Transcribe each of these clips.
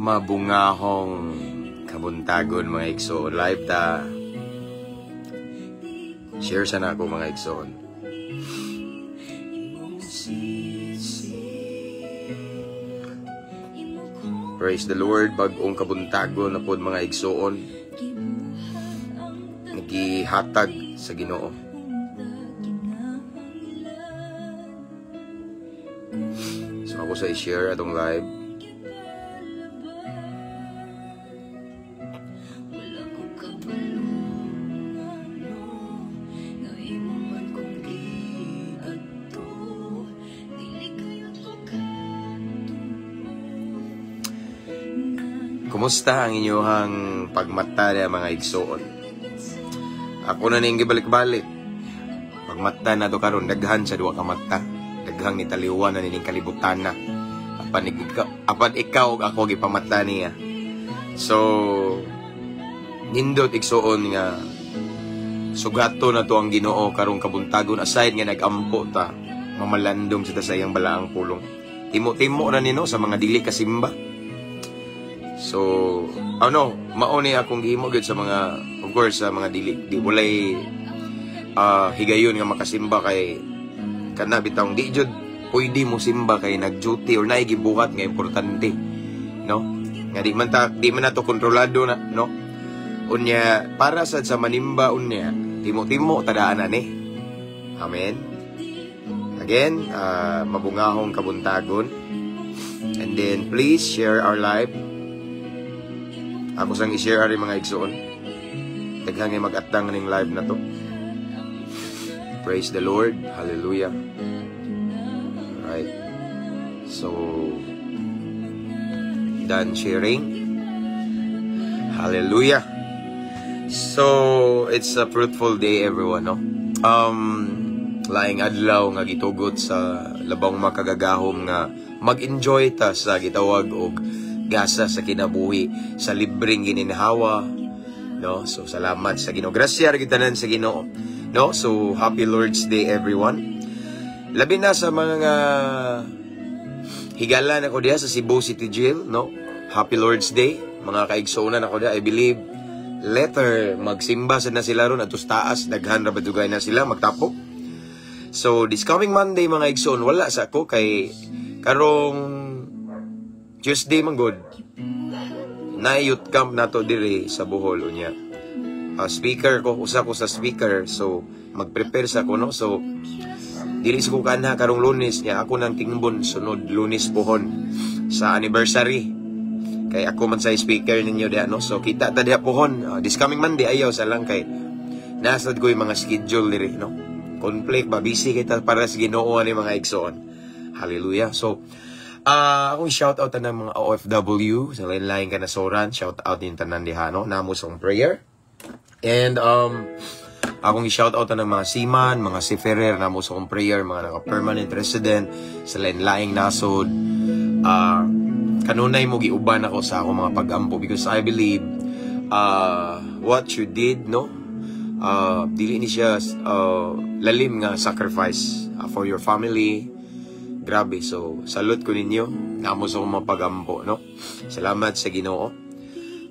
Mabungahong kabuntagon, mga igsoon. Live ta. Share sa nako, mga igsoon. Praise the Lord, bag-ong kabuntagon na pod, mga igsoon. Nagihatag sa Ginoo. So ako sa i-share atong live. Wala ko kabalo ngano nga imo man kong giadto. Dili kayo to katuo. Kumusta ang inyong pagmata niya, mga igsoon? Ako na ning gibalik-balik. Pagmata na to karon, daghan sa duha ka mata. Daghang ni taliwan na nining kalibutan na. Apan ikaw ug ako gipamata niya. So nindot, igsoon, nga sugato na to ang Ginoo karong kabuntagon, aside nga nagampo ta, mamalandong sa ta sa iyang balaang pulong. Timo-timo na nino sa mga dili kasimba. So, ano, mao ni akong gihimo gyud sa mga, of course, sa mga dili, di walay higayon nga makasimba, kay kana bitawng di jud pwede mo simba kay nag-duty or naay gibuhat nga importante, no? Nga di man nato kontrolado na, no? Unya para sad sa manimba unya, timo-timo tadaan na ni. Amen. Again, mabungahong kabuntagon. And then please share our live. Ako sang i-share ari, mga igsoon. Daghang ngay mag-atang ning live na to. Praise the Lord. Hallelujah. Right. So, done sharing. Hallelujah. So, it's a fruitful day, everyone, no? Laing adlaw nga gitugot sa labong makagagahom nga mag-enjoy ta sa gitawag og gasa sa kinabuhi sa libreng gininhawa, no? So salamat sa Ginoo. Grasya ra tanan sa Ginoo, no? So happy Lord's Day, everyone. Labi na sa mga higala nako diha sa Cebu City Jail, no? Happy Lord's Day, mga kaigsuonan ako diha. I believe later magsimba sad na sila ron atos taas, daghan ra ba dugay na sila magtapok. So this coming Monday, mga igsoon, wala sa ako kay karong Tuesday man gud na youth camp nato diri sa Bohol. Unya speaker ko, usa ko sa speaker, so magprepare sa ko, no? So dili sa ko kanha karong Lunes niya, ako nang tingbon sunod Lunes pohon sa anniversary kay ako man sa speaker ninyo diha, no? So kita ta diha pohon this coming Monday. Ayaw sa lang kay nasad ko yung mga schedule diri, no? Conflict ba, busy kita para sa Ginoo ani, mga igsoon. Hallelujah. So akong shout out ng mga OFW sa lain-lain kanasoran. Shout out din tanan diha, no? Namo sa akong prayer. And akong i-shout out ng mga seaman, mga seafarer, namo sa akong prayer, mga naka-permanent resident sa lain-laing nasod. Kanunay mo giuban ako sa akong mga pag-ampo because I believe what you did, no? Dili ni siya lalim nga sacrifice for your family. Grabe. So, salute ko ninyo. Namo sa akong mga pag-ampo, no? Salamat sa Ginoo.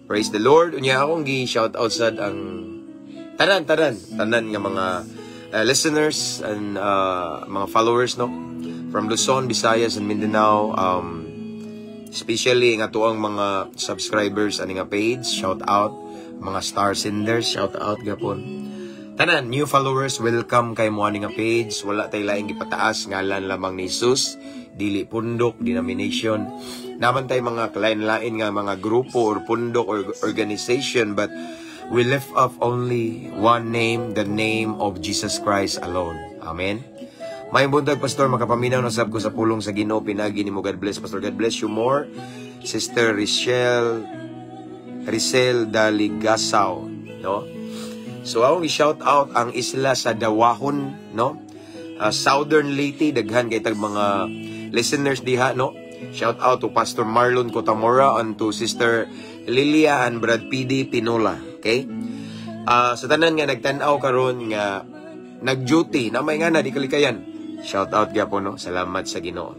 Praise the Lord. Unya akong gi-shout out sad ang tanan tanan tanan nga mga listeners and mga followers, no, from Luzon, Visayas and Mindanao, especially nga tuang mga subscribers ani nga page. Shout out mga star senders, shout out gapon tanan new followers. Welcome kay mo ani nga page. Wala tay laing gipataas, ngalan lamang ni Jesus, dili pundok, denomination. Naman tay mga kalain-lain nga mga grupo or pundok or organization, but we lift up only one name, the name of Jesus Christ alone. Amen. May buntag, Pastor, makapaminaw na sab ko sa pulong sa Ginoo pinagi nimo. God bless, Pastor. God bless you more. Sister Richelle Rizel Daligasaw, no? So akong i-shout out ang isla sa Dawahon, no? Southern Leyte, daghan kay tag mga listeners diha, no? Shout out to Pastor Marlon Cotamora and to Sister Lilia and Brad PD Pinola, okay? Sa tanan nga nagtan-aw karon nga nag-duty na may nga na di kalikayan. Shout out gyapon, no? Salamat sa Ginoo.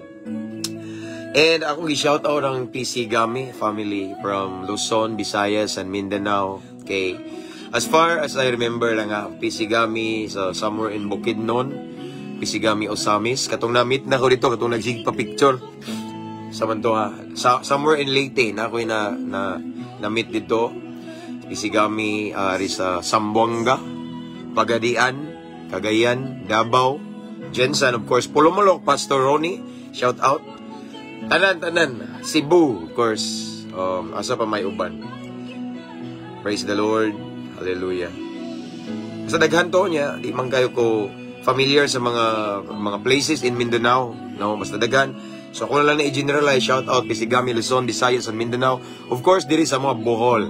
And ako gi-shout out ang PC Gami family from Luzon, Visayas, and Mindanao. Okay. As far as I remember lang nga, PC Gami sa somewhere in Bukidnon, PC Gami Osamis. Katong na-meet na ko dito, katong nagsige pa picture. Sa man to ha, somewhere in Leyte na ako na na na-meet dito. PC Gami ari sa Zamboanga, Pagadian, Cagayan, Davao, GenSan, of course, Polomolok, Pastor Ronnie, shout out. Tanan, tanan. Cebu, of course. Asa pa may uban. Praise the Lord. Hallelujah. Sa daghan to niya, di man kayo ko familiar sa mga places in Mindanao, no? Basta daghan. So ako na lang na i-generalize, shout out PC Gami, Luzon, Visayas, and Mindanao. Of course, diri sa mga Bohol.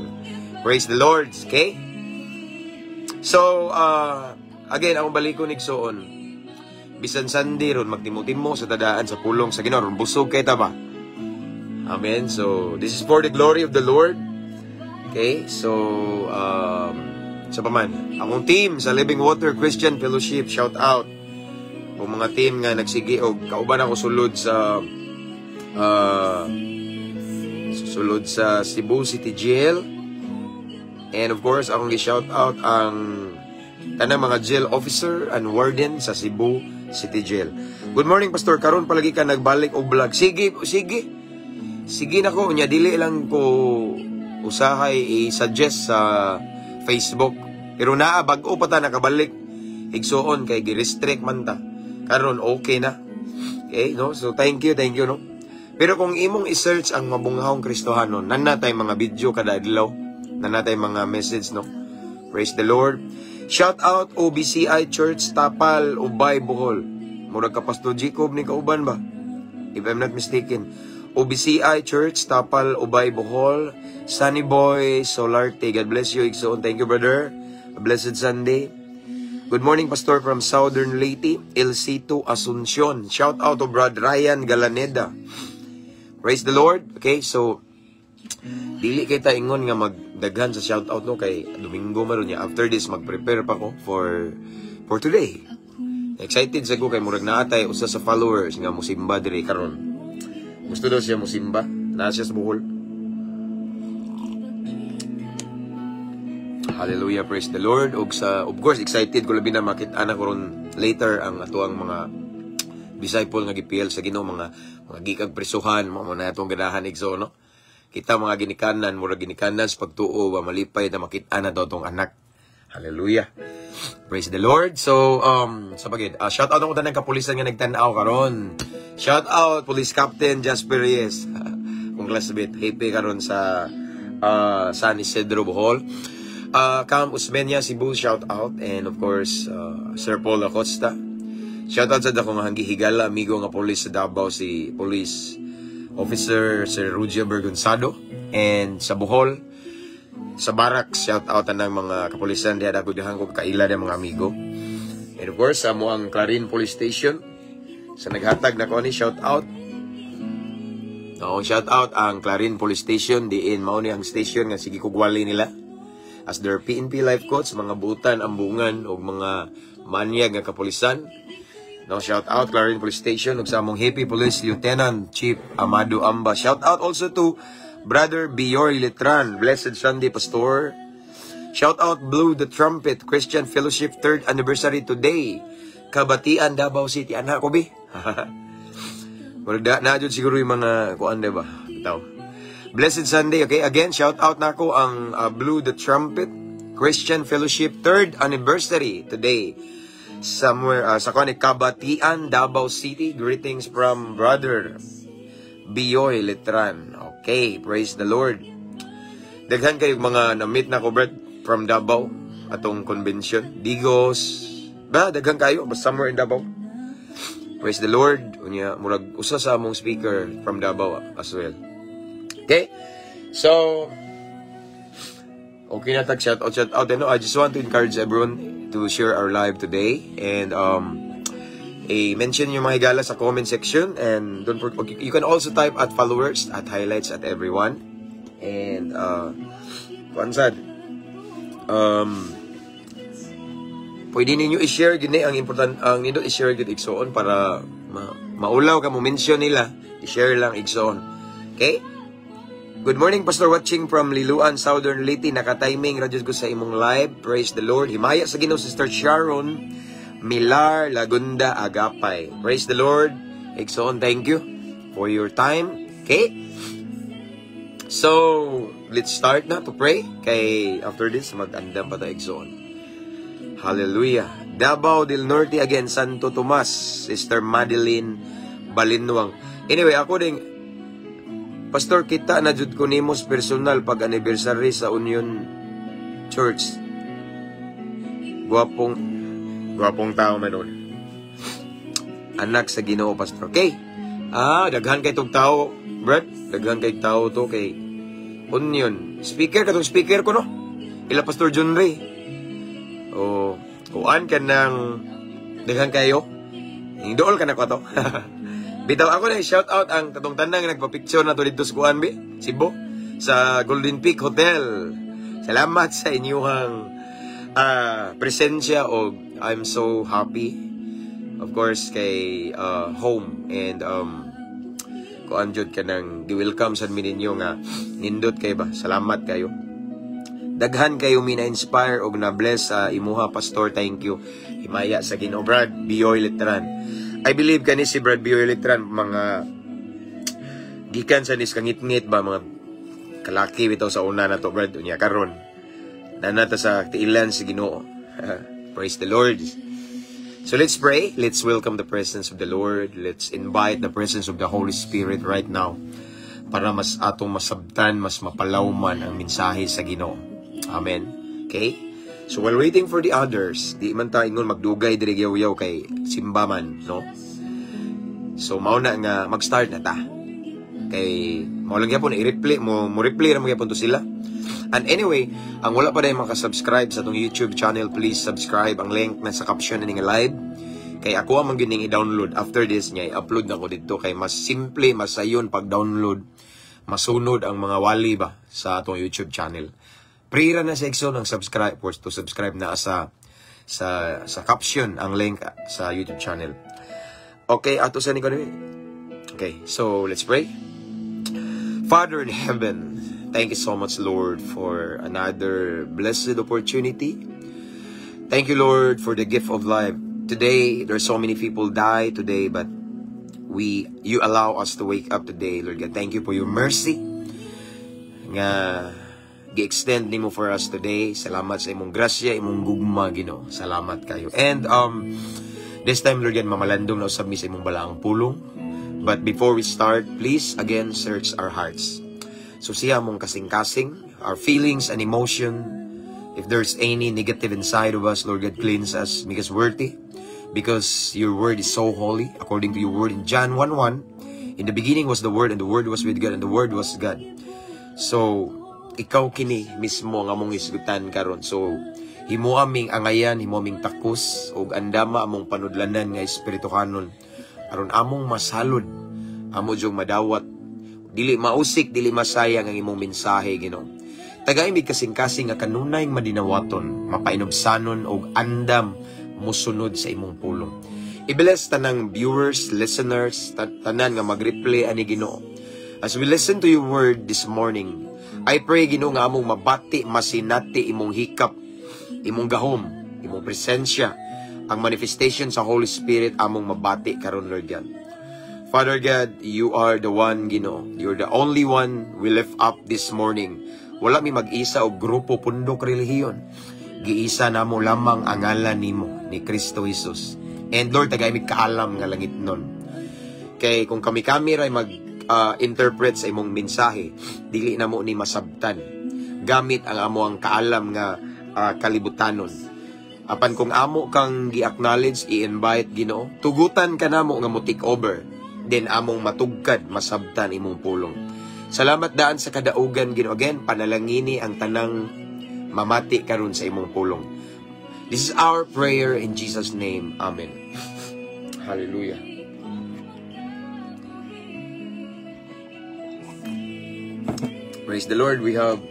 Praise the Lord, okay? So, again, akong balikon, igsoon. Bisan Sunday ron magtimo-timo sa tadaan sa pulong sa Ginoo ron busog kay ta ba. Amen. So, this is for the glory of the Lord. Okay? So, sa paman, akong team sa Living Water Christian Fellowship, shout out. O mga team nga nagsige og kauban ako sulod sa Cebu City Jail. And of course, akong gi-shout out ang tanang mga jail officer and warden sa Cebu City Jail. Good morning, Pastor. Karon palagi ka nagbalik og vlog. Sige, sige. Sige na ko. Unya, dili lang ko usahay i-suggest sa Facebook. Pero naa, bag-o pa ta nakabalik. Igsuon kay gi-restrict man ta. Karon okay na. Okay, no? So thank you, no? Pero kung imong i-search ang Mabunghawong Kristohanon, naa na tay mga video kada adlaw, naa na tay mga message, no? Praise the Lord. Shout out OBCI Church Tapal, Ubay, Bohol. Murag ka Pastor Jacob ni kauban ba? If I'm not mistaken. OBCI Church Tapal, Ubay, Bohol. Sunny Boy Solarte. God bless you, igsoon. Thank you, brother. A blessed Sunday. Good morning, Pastor from Southern Leyte, El Cito, Asuncion. Shout out to Brad Ryan Galaneda. Praise the Lord. Okay, so dili kay ta ingon nga magdaghan sa shout out, no, kay Domingo man niya. After this, mag-prepare pa ko for today. Excited sa ko kay murag naa tay usa sa followers nga musimba diri karon. Gusto daw siya musimba. Naa siya sa Bohol. Hallelujah, praise the Lord. Og sa of course excited ko labi na makita na ko ron later ang atuang mga disciple nga gipil sa Ginoo, mga gikag presuhan mo na atong ganahan, igsoon, no? Kita mga ginikanan, murag ginikanan sa pagtuo ba, malipay na makita na daw tong anak. Hallelujah. Praise the Lord. So, sa pagid, shout out ako tanang kapulisan nga nagtan-aw karon. Shout out Police Captain Jasper Reyes. Kung classmate, happy karon sa San Isidro, Bohol. Cam Usmeña, Cebu, shout out. And of course, Sir Paul Acosta. Shout out sa akong hanggi higala amigo nga police sa Davao, si Police Officer Sir Rugia Bergonzado. And sa Bohol, sa barracks, shout out ang mga kapulisan diha, dako dihan ko kaila diha mga amigo. And of course, sa mo ang Clarin Police Station, sa naghatag na ko ni, shout out. Oo, shout out ang Clarin Police Station diin mao ni ang station nga sige kog wali nila as their PNP life coach, mga butan ambungan og mga manyag nga kapulisan. No, shout out Clarin Police Station ug sa among Happy Police Lieutenant Chief Amado Amba. Shout out also to Brother Bior Letran. Blessed Sunday, Pastor. Shout out Blue the Trumpet Christian Fellowship, third anniversary today. Kabatian, Davao City. Anak ko bi. Murag da na jud siguro yung mga kuan, ba? Bitaw. Blessed Sunday. Okay, again, shout out nako ang Blue the Trumpet Christian Fellowship, third anniversary today. Somewhere sa kuan Kabatian, Davao City. Greetings from Brother Bioy Letran. Okay, praise the Lord. Daghan kayo mga na-meet na ko, Brad, from Davao atong convention. Digos. Ba, daghan kayo but somewhere in Davao. Praise the Lord. Unya, murag usa sa among speaker from Davao as well. Okay? So, okay na tag shout out, shout out. Ano, I just want to encourage everyone to share our live today and i-mention yung mga higala sa comment section and don't forget, okay, you can also type at followers, at highlights, at everyone. And kuan sad, pwede ninyo i-share gini ang important ang nindot i-share gid, igsoon, para Maulaw ka mo mention nila, i-share lang, igsoon. Okay? Good morning, Pastor, watching from Liloan, Southern Leyte. Naka-timing ra jud ko sa imong live. Praise the Lord. Himaya sa Ginoo, Sister Sharon Milar Lagunda Agapay. Praise the Lord. Igsoon, thank you for your time. Okay? So, let's start na to pray. Kay after this, mag-andam pa ta, igsoon. Hallelujah. Davao del Norte again, Santo Tomas, Sister Madeline Balinwang. Anyway, ako din, Pastor, kita na jud ko nimo personal pag anniversary sa Union Church. Gwapong, gwapong tao man nun. Anak sa Ginoo, Pastor. Okay. Ah, daghan kay tong tao, Brad. Daghan kay tao to kay Union. Speaker katong speaker ko, no. Ila Pastor John Ray. O, kuan ka ng daghan kayo. Dool ka na ko to. Bitaw ako na shout out ang katong tanang nagpa-picture na to dito sa kuan bi, Cebu, sa Golden Peak Hotel. Salamat sa inyong presensya o I'm so happy. Of course kay home and kuan jud ka nang gi-welcome sad mi ninyo nga nindot kay ba. Salamat kayo. Daghan kayo mi na-inspire og na-bless sa imuha, Pastor. Thank you. Himaya sa Ginoo, Brad Bioy Letran. I believe kani si Brad Bioy Letran mga gikan sa nis kangitngit ba, mga kalaki bitaw sa una na to, Brad, unya karon nanata sa tiilan sa Ginoo. Praise the Lord. So let's pray. Let's welcome the presence of the Lord. Let's invite the presence of the Holy Spirit right now para mas atong masabtan, mas mapalawman ang mensahe sa Ginoo. Amen. Okay? So while waiting for the others, di man ta ingon magdugay diri yaw kay simba man, no? So mao na nga mag-start na ta. Kay mao lang gyapon i-replay mo, mo replay ra mo gyapon to sila. And anyway, ang wala pa diay maka-subscribe sa atong YouTube channel, please subscribe. Ang link na sa caption ni nga live. Kay ako ang man i-download after this niya, i-upload na ko dito kay mas simple, mas sayon pag-download, masunod ang mga wali ba sa atong YouTube channel. Free ra na sa igsoon ang subscribe for to subscribe na sa caption ang link sa YouTube channel. Okay, ato sa ni ko. Okay, so let's pray. Father in heaven, thank you so much, Lord, for another blessed opportunity. Thank you, Lord, for the gift of life. Today, there's so many people die today, but you allow us to wake up today, Lord God. Thank you for your mercy nga gi-extend nimo for us today. Salamat sa imong grasya, imong gugma, Ginoo. Salamat kayo. And this time, Lord God, mamalandong na usab mi sa imong balaang pulong. But before we start, please again search our hearts. So siya among kasing-kasing, our feelings and emotion. If there's any negative inside of us, Lord God, cleanse us, make us worthy. Because your word is so holy, according to your word in John 1:1. In the beginning was the Word, and the Word was with God, and the Word was God. So, ikaw kini mismo ang among hisgutan karon. So, himo aming angayan, himo aming takos, ug andama among panudlanan nga espirituhanon aron among masalod, amo jung madawat, dili mausik, dili masayang ang imong mensahe, Ginoo. Tagay mi kasing-kasing nga kanunay madinawaton, mapainubsanon og andam musunod sa imong pulong. I-bless tanang viewers, listeners, tanan nga mag-replay ani, Ginoo. As we listen to your word this morning, I pray, Ginoo, nga among mabati, masinati imong hikap, imong gahom, imong presensya, ang manifestation sa Holy Spirit among mabati karon, Lord God. Father God, you are the one, Ginoo. You're the only one we lift up this morning. Wala mi mag-isa og grupo, pundok, relihiyon. Giisa namo lamang ang ngalan nimo ni Kristo Jesus. And Lord, tagay mi kaalam nga langit nun. Kay kung kami-kami ray mag interpret sa imong mensahe, dili na mo ni masabtan. Gamit ang amo ang kaalam nga kalibutanon. Apan kung amo kang gi-acknowledge, i-invite, Ginoo, tugutan ka namo nga mo take over, then among matugkad, masabtan imong pulong. Salamat daan sa kadaugan, Ginoo. Again, panalangini ang tanang mamati karon sa imong pulong. This is our prayer in Jesus' name. Amen. Hallelujah. Praise the Lord. We have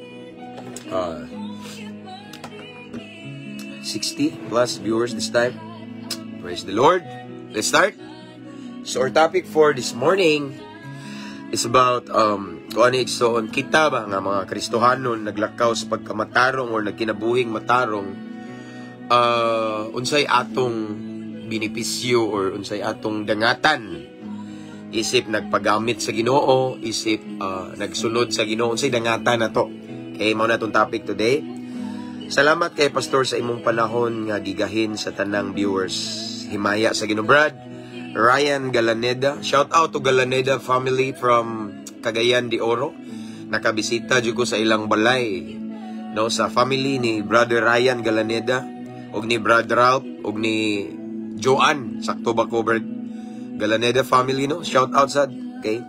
60 plus viewers this time. Praise the Lord. Let's start. So our topic for this morning is about kung ano, igsoon, kita ba nga mga Kristohanon naglakaw sa pagkamatarong or nagkinabuhing matarong, unsay atong benepisyo or unsay atong dangatan isip nagpagamit sa Ginoo, isip nagsunod sa Ginoo, unsay dangatan nato? Okay, mao na atong topic today. Salamat kay Pastor sa imong panahon nga gigahin sa tanang viewers. Himaya sa Ginoo, Brad. Ryan Galaneda. Shout out to Galaneda family from Cagayan de Oro. Nakabisita jud ko sa ilang balay. No, sa family ni Brother Ryan Galaneda ug ni Brad Ralph ug ni Joanne. Sakto ba ko, Brad? Galaneda family, no? Shout out sad. Okay.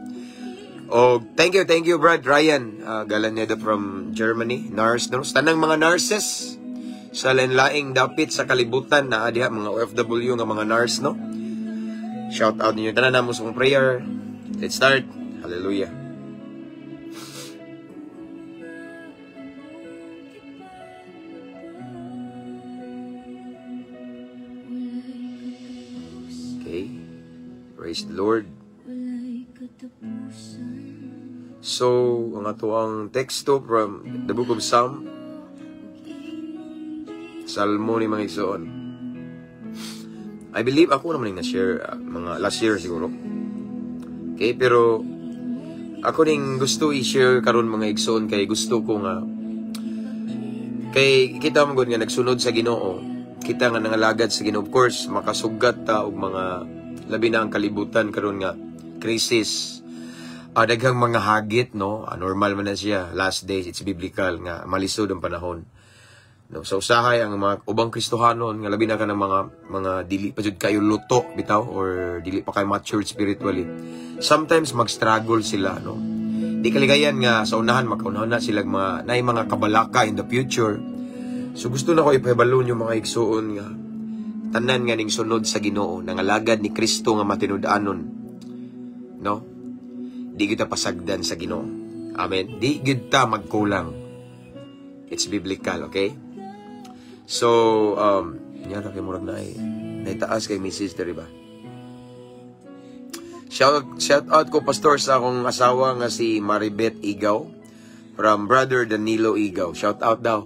Oh, thank you, Brad Ryan Galaneda from Germany. Nurse, no? Sa tanang mga nurses sa lain-laing dapit sa kalibutan na diha, mga OFW nga mga nurse, no? Shout out ninyo tanan namo sa prayer. Let's start. Hallelujah. Okay. Praise the Lord. So, ang ato ang teksto from the book of Psalm, Salmo ni mga igsoon. I believe ako naman yung na-share mga last year siguro. Okay, pero ako ning gusto i-share karon, mga igsoon, kay gusto ko nga kay kita man gud nga nagsunod sa Ginoo, kita nga nangalagad sa Ginoo. Of course, makasugat ta og mga, labi na ang kalibutan karon nga crisis. Daghang mga hagit, no? Normal man na siya. Last days, it's biblical nga malisod ang panahon. No, sa usahay ang mga ubang Kristohanon nga labi na ka ng mga dili pa jud kayo luto bitaw or dili pa kayo matured spiritually. Sometimes mag-struggle sila, no. Di kaligayan nga sa unahan makaunahon na sila mga naay mga kabalaka in the future. So gusto na ko ipahibalo yung mga igsuon nga tanan nga ning sunod sa Ginoo, nangalagad ni Kristo nga matinud-anon. No? Di kita pasagdan sa Ginoo. Amen. Di gid ta magkulang. It's biblical, okay? So, yan kay murag na eh. Naitaas kay Mrs. Diri ba? Shout out ko, Pastor, sa akong asawa nga si Maribeth Igaw from Brother Danilo Igaw. Shout out daw.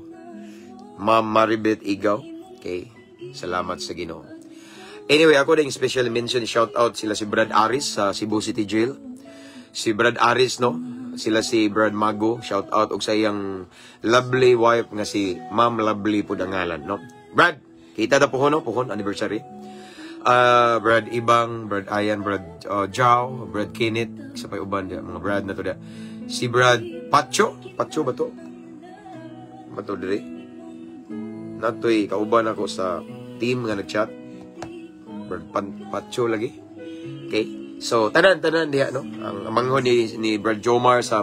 Ma'am Maribeth Igaw. Okay. Salamat sa Ginoo. Anyway, ako din special mention, shout out sila si Brad Aris sa Cebu City Jail. Si Brad Aris, no? Sila si Brad Mago, shout out og sa iyang lovely wife nga si Ma'am Lovely pud ang ngalan, no? Brad, kita ta pohon, no? Pohon anniversary. Brad Ibang, Brad Ayan, Brad Jao, Brad Kenneth, isa pa uban diya, mga Brad na to diya. Si Brad Pacho, Pacho ba to? Ba to diri? Natoy kauban ako sa team nga nag-chat. Brad Pacho lagi. Okay. So, tanan-tanan diha, no? Ang manghon ni Brad Jomar sa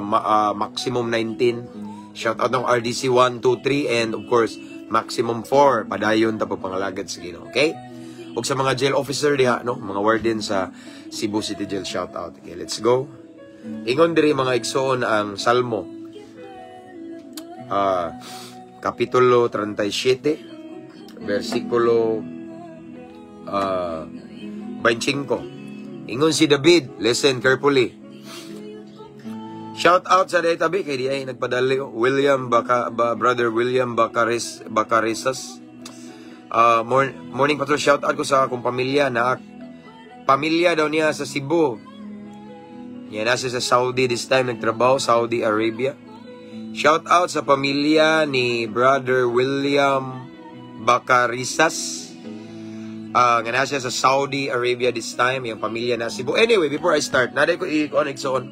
Maximum 19. Shout out ng RDC 1, 2, 3 and of course, Maximum 4. Padayon ta pangalagad sa Ginoo, okay? Ug sa mga jail officer diha, no? Mga warden sa Cebu City Jail, shout out. Okay, let's go. Ingon diri, mga igsoon, ang Salmo. Kapitulo 37, versikulo 25. Ingon si David, listen carefully. Shout out sa tabi kay di ay nagpadali, oh. William Baka ba, Brother William Bacaris Bacarisas. Morning, Pastor, shout out ko sa akong pamilya na pamilya daw niya sa Cebu. Niya nasa sa Saudi this time nagtrabaho, Saudi Arabia. Shout out sa pamilya ni Brother William Bacarisas. Nga nasa sa Saudi Arabia this time, yung pamilya na Cebu. Anyway, before I start, naday ko i-on igsoon.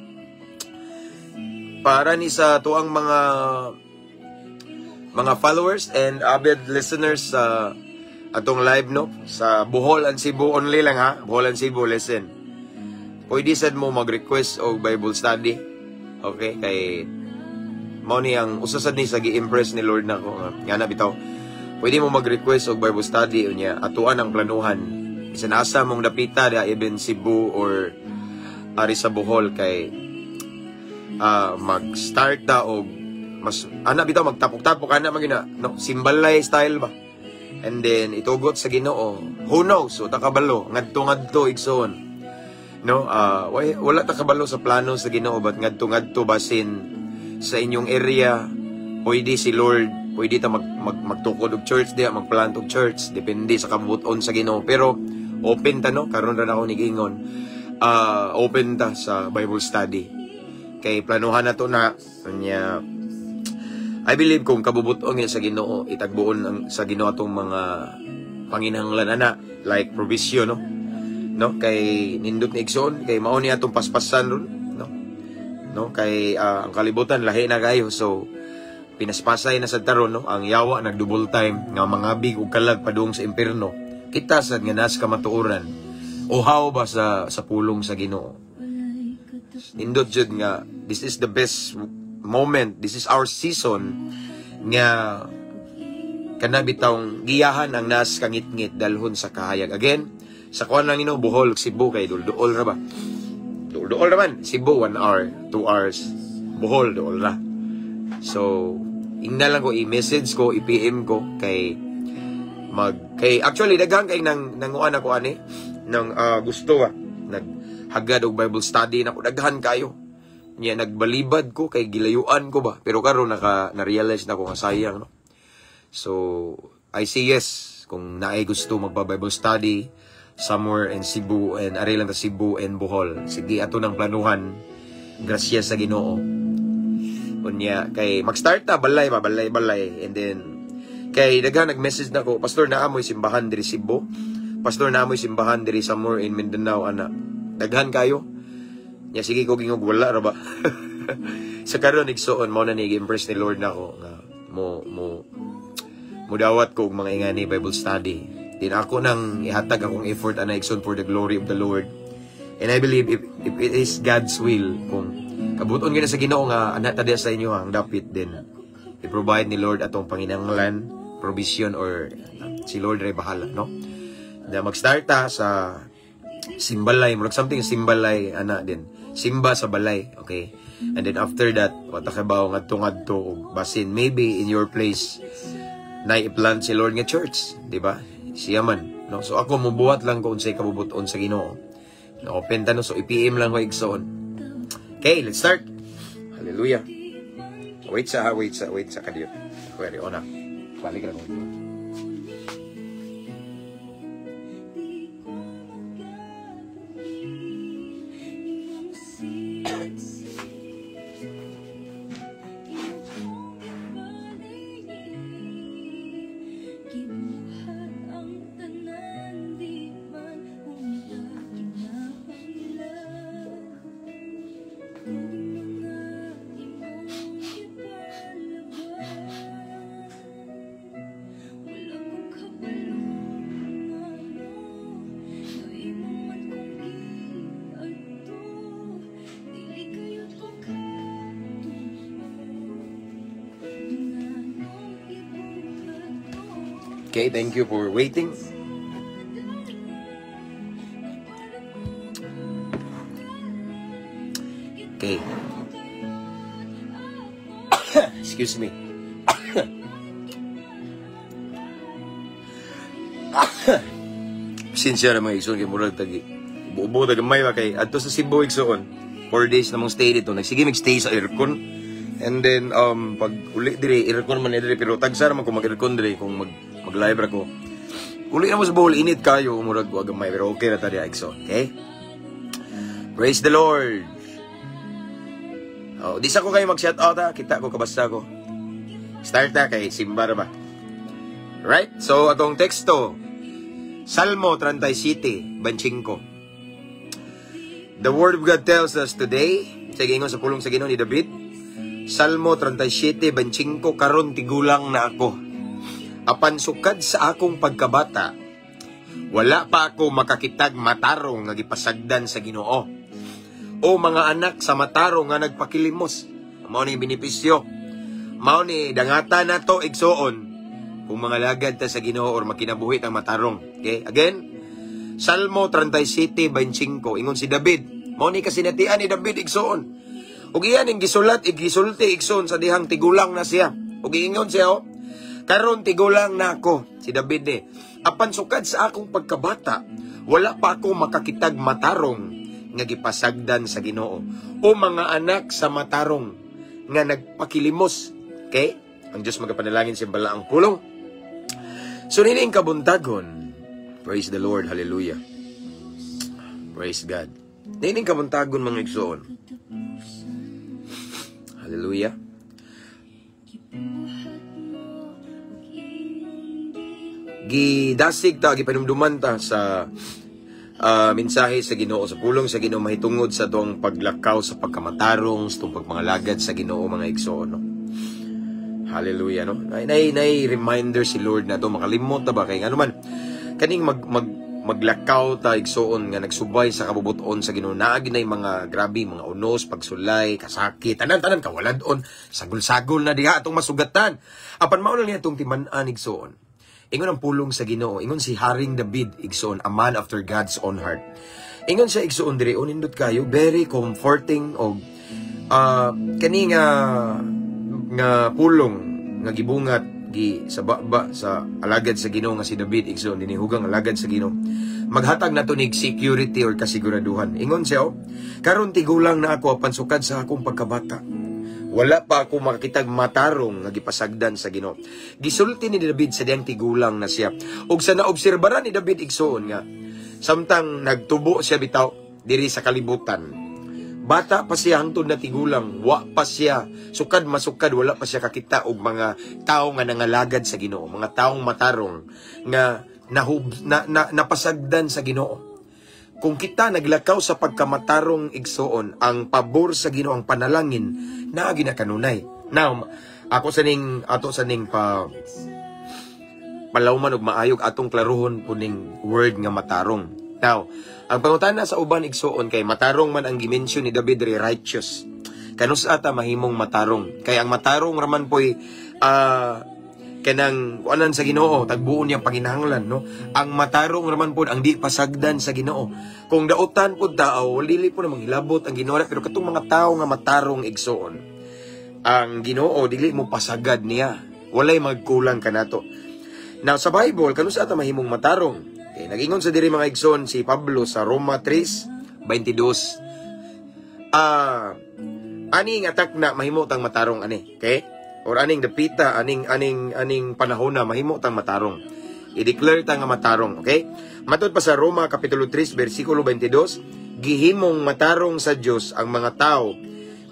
Para ni sa tuang mga followers and avid listeners sa atong live, no, sa Bohol and Cebu only lang ha. Bohol and Cebu, listen. Pwede sad mo mag-request og Bible study. Okay, kay mao ni ang usa sad ni sa gi-impress ni Lord nako nga na bitaw. Pwede mo mag-request og Bible study unya atuan ang planuhan. Bisan asa mong dapita da, even Cebu or ari sa Bohol, kay mag-start ta og mas ana bitaw, magtapok-tapok ana man gina, no, simbalay style ba, and then itugot sa Ginoo. Who knows, so takabalo ngadto ngadto, igsoon. No, wala ta kabalo sa plano sa Ginoo, but ngadto ngadto basin sa inyong area pwede si Lord, pwede ta mag magtukod og church diha, magplant og church, depende sa kabubuton sa Ginoo. Pero open ta, no? Karon ra na ako nigingon. Open ta sa Bible study. Kay planuhan na to na unya, I believe kung kabubuton nga sa Ginoo, itagbuon ang sa Ginoo atong mga panginahanglan ana, like provision, no? No, kay nindot ni, igsoon, kay mao ni atong paspasan ron, no? No, kay ang kalibutan lahi na kayo, so pinaspasay na sa taron, no? Ang yawa nag double time nga mangabig og kalag padung sa impierno. Kita sad nga nas kamatuoran. Uhaw ba sa pulong sa Ginoo. Nindot jud nga this is the best moment, this is our season nga kana bitawng giyahan ang nas kangitngit dalhon sa kahayag. Again, sa kuan lang nino, Bohol, Cebu, kay dul-duol ra ba? Duol-duol naman. Cebu, 1 hour, 2 hours. Bohol, duol ra. So, ingna lang ko, i-message ko, i-PM ko, kay, actually, daghan kay nang, nanguan ako ani, nang gusto ah, naghagad og Bible study na ko, daghan kayo. Nya nagbalibad ko kay gilayuan ko ba, pero karon na-realize na ko nga sayang, no. So, I say yes kung naay gusto magpa-Bible study somewhere in Cebu and ari lang ta Cebu and Bohol. Sige, ato nang planuhan. Grasya sa Ginoo. Unya kay mag-start ta balay ba, balay balay, and then kay daghan nag-message na ko, "Pastor, naa mo'y simbahan diri Cebu? Pastor, naa mo'y simbahan diri somewhere in Mindanao?" Ana. Daghan kayo. Nya sige ko gingog, wala ra ba. Sa karon, igsuon, mao na ni gi-impress ni Lord nako nga mo mudawat ko og mga ingani Bible study. Din ako nang ihatag akong effort ana, igsoon, for the glory of the Lord. And I believe if it is God's will, kung kabuton gyud na sa Ginoo nga ana ta diha sa inyo ang dapit, din i-provide ni Lord atong panginahanglan, provision, or si Lord ray bahala, no? Na mag-start ta sa simbalay, murag something simbalay ana din. Simba sa balay, okay? And then after that, wata ka bawo ngadto ngadto og basin maybe in your place na i-plant si Lord nga church, di ba? Siya man, no? So ako mubuhat lang ko unsay kabubuton sa Ginoo. No, open ta, no, so i-PM lang ko, igsoon. Okay, let's start. Hallelujah. Wait sa, wait sa, wait sa kadiyot. Pwede, ona. Balik lang ko. Di ko magkabali imong siksik, imo kong gipalingi. Gibuhat ang tanan, di man unta kinahanglan kung mga imong gipalaban. Wala ko kabalo ngano nga imo man kong giadto. Dili kayot ko katuo nganong gibuhat mo. Okay, thank you for waiting. Sa dala para mo. Okay. Excuse me. Sincere mga igsoon kay murag tagi. Bubo ta gamay ba kay adto sa Cebu, igsoon. 4 days namong stay dito. Nagsige mig-stay sa aircon. And then pag uli diri, aircon man ni diri, pero tagsa ra man ko mag-aircon diri kung mag live ra ko. Uli na mo sa Bohol, init kayo, murag wa gamay, pero okay ra ta diha, igsoon. Okay? Praise the Lord. Oh, di sa ko kayo mag-shout out ha. Kita ko kabasta ko. Start ta kay simba ra ba. Right? So atong teksto, Salmo 37:25. The Word of God tells us today, sa ingon sa pulong sa Ginoo ni David, Salmo 37:25, "Karon tigulang na ako. Apan sukad sa akong pagkabata, wala pa ako makakitag matarong nga gipasagdan sa Ginoo, o mga anak sa matarong nga nagpakilimos." Mao ni benepisyo. Mao ni dangata nato, igsoon, kung mga lagad ta sa Ginoo or makinabuhi ang matarong. Okay? Again, Salmo 37:25, ingon si David. Mao ni kasinatian ni David, igsoon. Ug iyan ing gisulat, igisulti, igsoon, sa dihang tigulang na siya. Ug ingon siya, oh, "Karon tigulang na ako," si David ni. "Apan sukad sa akong pagkabata, wala pa ako makakitag matarong nga gipasagdan sa Ginoo o mga anak sa matarong nga nagpakilimos. Okay? Ang Diyos magapanalangin sa balaang pulong. So nining kabuntagon, praise the Lord, hallelujah. Praise God. Nining kabuntagon, mga igsoon. Hallelujah. Gibuhat mo ug imong gihuptan. Gidasig ta, gipanumduman ta sa mensahe sa Ginoo, sa pulong sa Ginoo mahitungod sa atong paglakaw sa pagkamatarong, sa atong pagpangalagad sa Ginoo, mga igsoon, no. Hallelujah, no. Nay reminder si Lord na to makalimot ta ba kay ngano man kaning mag mag maglakaw ta, igsoon, nga nagsubay sa kabubuton sa Ginoo, naa gyud nay mga grabe mga unos, pagsulay, kasakit, tanan-tanan kawalad-on, sagol-sagol na diha atong masugatan. Apan mao lang niya atong timan-an, igsoon. Ingon ang pulong sa Ginoo, ingon si Haring David, igsoon, a man after God's own heart. Ingon siya, igsoon, diri, unindot kayo, very comforting og kani nga nga pulong nga gibungat gi sa baba sa alagad sa Ginoo nga si David, igsoon, dinihugang alagad sa Ginoo. Maghatag nato nig security or kasiguraduhan. Ingon siya, oh, "Karon tigulang na ako, apan sukad sa akong pagkabata, wala pa ako makakitag matarong nga gipasagdan sa Ginoo." Gisulti ni David sa diyang tigulang na siya. Ug sa naobserbaran ni David, igsoon, nga samtang nagtubo siya bitaw diri sa kalibutan, bata pa siya hangtod na tigulang, wa pa siya, sukad masukad, wala pa siya kakita og mga tao nga nangalagad sa Ginoo, mga taong matarong nga nahub, na, na, napasagdan sa Ginoo. Kung kita naglakaw sa pagkamatarong, igsoon, ang pabor sa Ginoo, ang panalangin, naa na kanunay. Now, ako sa ning ato sa ning pa palawman og maayog atong klaruhon puning word nga matarong. Now, ang pangutana sa uban, igsoon, kay matarong man ang gimension ni David diri, righteous. Kanus ata mahimong matarong? Kay ang matarong raman poy kanang kuanan sa Ginoo, tagbuon niyang panginahanglan, no? Ang matarong raman pod ang di pasagdan sa Ginoo. Kung dautan pod tao, dili po na manghilabot ang Ginoo, pero katong mga tao nga matarong, igsoon, ang Ginoo dili mo pasagad niya. Walay magkulang kanato. Now sa Bible, kanus ata mahimong matarong? Okay, nag-ingon sa diri, mga igsoon, si Pablo sa Roma 3:22. Aning attack na mahimo tang matarong ani, okay? Or aning dapita, aning panahon na mahimo tang matarong. I-declare ta nga matarong, okay? Matod pa sa Roma kapitulo 3 bersikulo 22, gihimong matarong sa Dios ang mga tao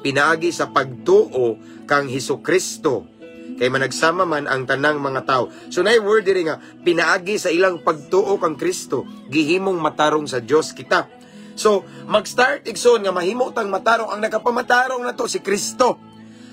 pinaagi sa pagtuo kang Hesus Kristo kay managsama man ang tanang mga tao. So naay word diri nga pinaagi sa ilang pagtuo kang Kristo, gihimong matarong sa Dios kita. So mag-start, igsoon, nga mahimo tang matarong, ang nakapamatarong nato si Kristo.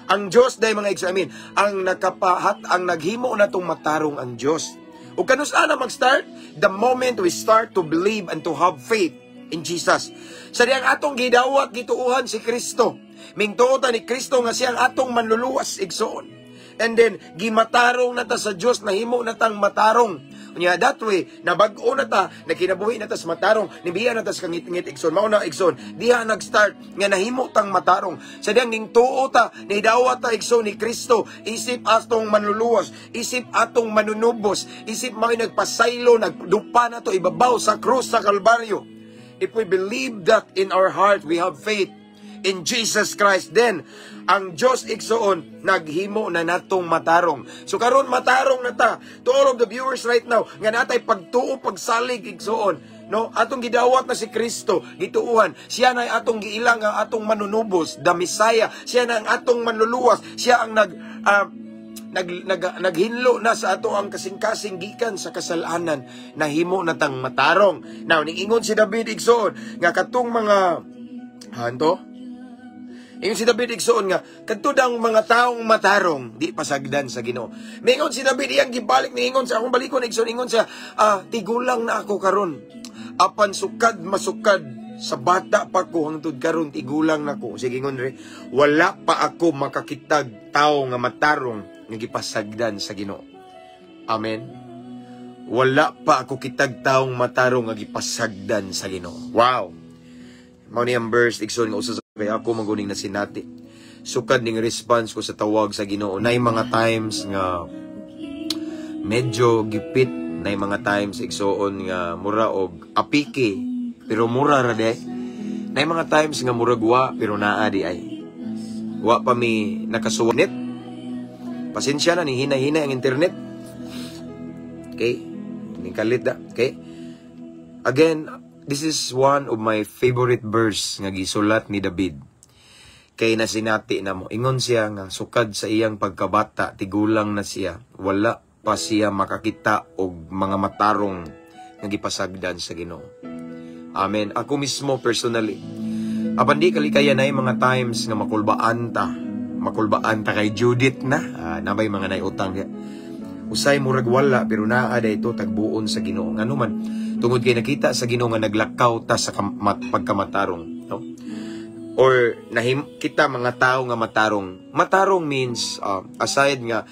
Ang Dios day, mga igsoon, I mean, ang nakapahat ang naghimo natong matarong ang Dios. Ug kanus ana mag-start? The moment we start to believe and to have faith in Jesus. Sa diyang atong gidawat, gituuhan si Kristo. Mingtuo ta ni Kristo nga siya ang atong manluluwas, igsoon. And then, gimatarong na ta sa Dios, nahimo na tang matarong. Unya, that way, nabag-o na ta, nakinabuhi na ta sa matarong, nibiya na ta sa kangit-ngit, igsoon. Mao na, igsoon, diha nag-start nga nahimo tang matarong. Sa diyang ning tuo ta, nidawat ta, igsoon, ni Kristo, isip atong manluluwas, isip atong manunubos, isip mao'y nagpasaylo, nagdupa na to ibabaw sa krus sa Kalbaryo. If we believe that in our heart, we have faith in Jesus Christ, then ang Diyos, igsoon, naghimo na natong matarong. So karon matarong na ta. To all of the viewers right now, nga natay pagtuo, pagsalig, igsoon, no? Atong gidawat na si Kristo, gituuhan. Siya na atong giilang ang atong manunubos, the Messiah. Siya na ang atong manluluwas. Siya ang nag nag, nag naghinlo na sa ato ang kasing-kasing gikan sa kasalanan, nahimo na tang matarong. Now ning-ingon si David, igsoon, nga katong mga hanto. Ingon si David, igsoon, nga kadto daw mga taong matarong di pasagdan sa Ginoo. Mingon si David, iyang gibalik niingon sa akong balikon, igsoon, ingon siya, "Tigulang na ako karon. Apan sukad masukad sa bata pa ko hangtod karon tigulang na ko." Sige, ingon re, "Wala pa ako makakitag tao nga matarong nga gipasagdan sa Ginoo." Amen. Wala pa ako kitag taong matarong nga gipasagdan sa Ginoo. Wow. Mao ni ang verse, igsoon, nga usa sa kay ako maguning na sinati. Sukad ning response ko sa tawag sa Ginoo, nay mga times nga medyo gipit, nay mga times, igsoon, nga mura og apiki, pero mura ra de. Naay mga times nga murag wa, pero naa diay. Wa pa mi nakasuwat net. Pasensya na, ni hinay-hinay ang internet. Okay? Ning kalit da. Okay? Again, this is one of my favorite verse nga gisulat ni David. Kay nasinati na mo. Ingon siya nga sukad sa iyang pagkabata, tigulang na siya, wala pa siya makakita og mga matarong nga gipasagdan sa Ginoo. Amen. Ako mismo personally, apan di kalikaya, na mga times nga makulbaan ta. Makulbaan ta kay Judith na. Ah, nabay mga naiutang diya. Usay murag wala, pero naa ito tagbuon sa Ginoo. Ngano man, tungod kay nakita sa Ginoo nga naglakaw ta sa pagkamatarong, no? Or nahim kita mga tao nga matarong. Matarong means aside nga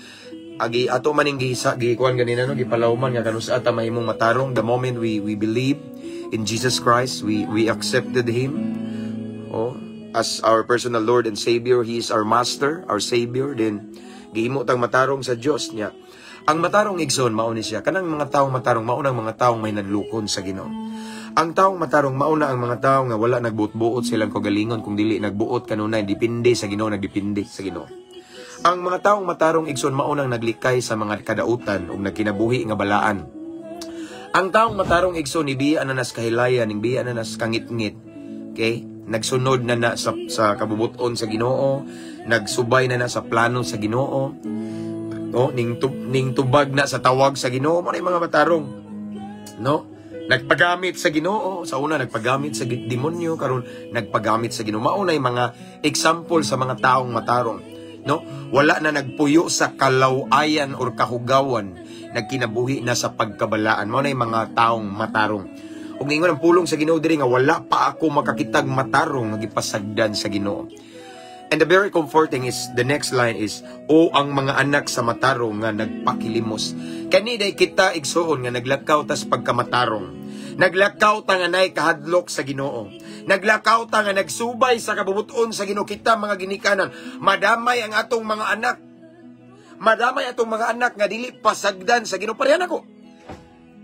agi ato maning gihisa gikuan ganina, no, gipalawman nga kanus-a ta mahimong matarong, the moment we believe in Jesus Christ, we accepted him, oh, as our personal Lord and Savior. He is our master, our Savior. Then gihimo tang matarong sa Dios niya. Ang matarong, igsoon, mao ni siya kanang mga taong matarong, mao nang mga taong may nadlukon sa Ginoo. Ang taong matarong, mao na ang mga tao nga wala nagbuot-buot silang kagalingon, kung dili nagbuot kanunay depende sa Ginoo, nagdepende sa Ginoo. Ang mga taong matarong, igsoon, mao nang naglikay sa mga kadautan ug nagkinabuhi nga balaan. Ang taong matarong, igsoon, ni biya na nas kahilayan, ning biya na nas kangitngit. Okay? Nagsunod na na sa kabubuton sa Ginoo, nagsubay na na sa plano sa Ginoo. No, ning tubag na sa tawag sa Ginoo, mo na yung mga matarong. No? Nagpagamit sa Ginoo, sa una nagpagamit sa demonyo, karon nagpagamit sa Ginoo. Mao na yung mga example sa mga taong matarong. No? Wala na nagpuyo sa kalawayan or kahugawan, nagkinabuhi na sa pagkabalaan. Mao na yung mga taong matarong. Ug ningon ang pulong sa Ginoo diri nga wala pa ako makakitag matarong nga gipasagdan sa Ginoo. And the very comforting is the next line is, "O ang mga anak sa matarong nga nagpakilimos." Kani day kita, igsuon, nga naglakaw tas pagkamatarong. Naglakaw ta nga nay kahadlok sa Ginoo. Naglakaw ta nga nagsubay sa kabubuton sa Ginoo, kita mga ginikanan. Madamay ang atong mga anak. Madamay atong mga anak nga dili pasagdan sa Ginoo. Parehan ako.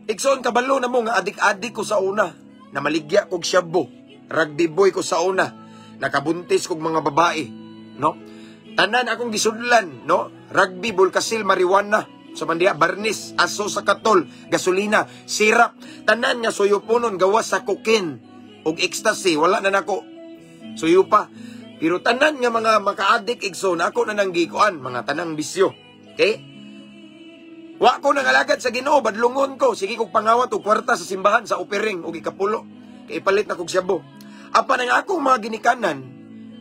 Igsoon, kabalo na mo nga adik-adik ko sa una. Namaligya kog shabu. Rugby boy ko sa una. Nakabuntis kog mga babae. No? Tanan akong gisudlan, no? Rugby, bulkasil, marijuana. Sa mandiya, barnis, aso sa katol, gasolina, sirap. Tanan nga suyuponon gawas sa cocaine ug ecstasy, wala na nako. Suyo pa. Pero tanan nga mga maka-addict, igsoon, ako na nang gikuan, mga tanang bisyo. Okay? Wa ko nangalagad sa Ginoo, badlungon ko. Sige kog pangawat og kwarta sa simbahan sa offering og ikapulo. Kay ipalit na kog syabo. Apan ang akong mga ginikanan,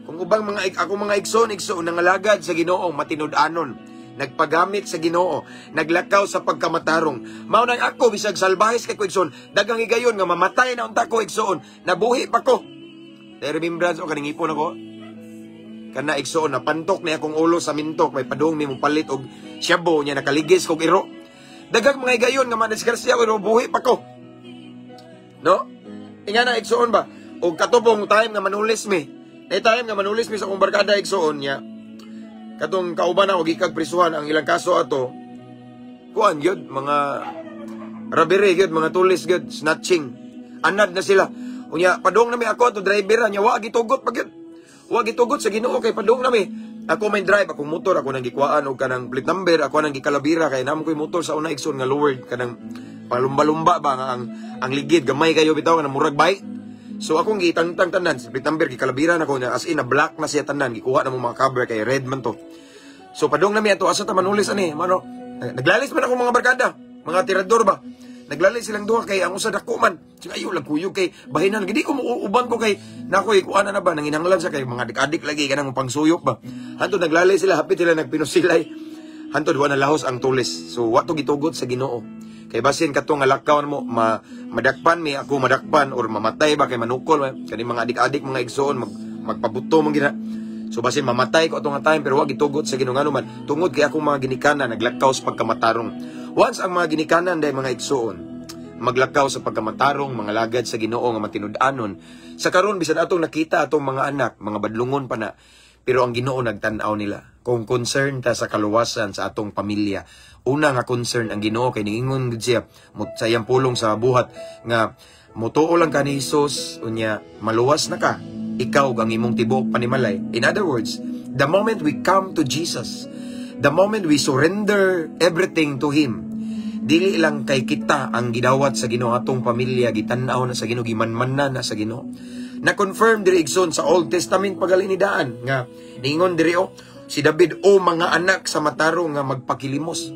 kung ubang mga akong mga igsoon, igsoon nangalagad sa Ginoo matinud-anon, nagpagamit sa Ginoo, naglakaw sa pagkamatarong. Mao nang ako bisag salbahis kay ko, igsoon, dagang higayon nga mamatay na unta ko, igsoon, nabuhi pa ko. Dahil remembrance o kaning ipon ako. Kana, igsoon, na pantok ni akong ulo sa mintok, may padung mi mo palit og syabo niya, nakaligis kog iro. Dagang mga higayon nga madisgrasya pero buhi pa ko. No? Inga na, igsoon ba? Og katubong time nga manulis mi. Na time nga manulis mi sa akong barkada, igsoon niya. Katong kauban ako gikag prisuhan, ang ilang kaso ato kuan gyud, mga robbery gyud, mga tulis gyud, snatching. Anad na sila. Unya padung nami, ako ato driver niya, wa gitugot pa gyud. Wa gitugot sa Ginoo kay padung nami. Ako may drive akong motor, ako nang gikuhaan og kanang plate number, ako nang gikalabira kay namo koy motor sa una, igsoon, nga lowered, kanang palumba-lumba ba nga ang ligid gamay kayo bitaw nga murag bike. So akong gitangtang tanan, sa plate number gikalabira na ko niya, as in na black na siya tanan, gikuha na mo mga cover kay red man to. So padung nami ato, asa ta manulis ani, mano naglalis man ako mga barkada, mga tirador ba. Naglalis silang duha kay ang usa dako man. Sige ayo lang kuyog kay bahinan gidi ko uban ko kay nako ikuana na ba nanginahanglan sa kay mga adik-adik lagi kanang pangsuyop ba. Hantod naglalay sila, hapit sila nagpinusilay. Hantod wa na lahos ang tulis. So wa to gitugot sa Ginoo. Kay basin kato nga lakaw mo ma, madakpan mi ako, madakpan or mamatay ba kay manukol kani mga adik-adik, mga igsoon, magpabuto man gina. So basin mamatay ko ato nga time, pero wa gitugot sa Ginoo, ngano man, tungod kay akong mga ginikanan naglakaw sa pagkamatarong. Once ang mga ginikanan day, mga igsoon, maglakaw sa pagkamatarong, mga lagad sa Ginoo nga matinud-anon. Sa karon bisan atong nakita atong mga anak, mga badlungon pa na, pero ang Ginoo nagtan-aw nila. Kung concern ta sa kaluwasan sa atong pamilya, una nga concern ang Ginoo kay niingon gid siya sa iyang pulong sa Buhat nga Mutuo lang ka ni Jesus, unya maluwas na ka, ikaw ang imong tibuok panimalay. In other words, the moment we come to Jesus, the moment we surrender everything to Him, dili lang kay kita ang gidawat sa Ginoo, atong pamilya gitan-aw na sa Ginoo, gimanmanan na sa Ginoo. Na-confirm diri, igsoon, sa Old Testament pagali ni daan nga niingon diri, oh, si David, "O mga anak sa matarong nga magpakilimos."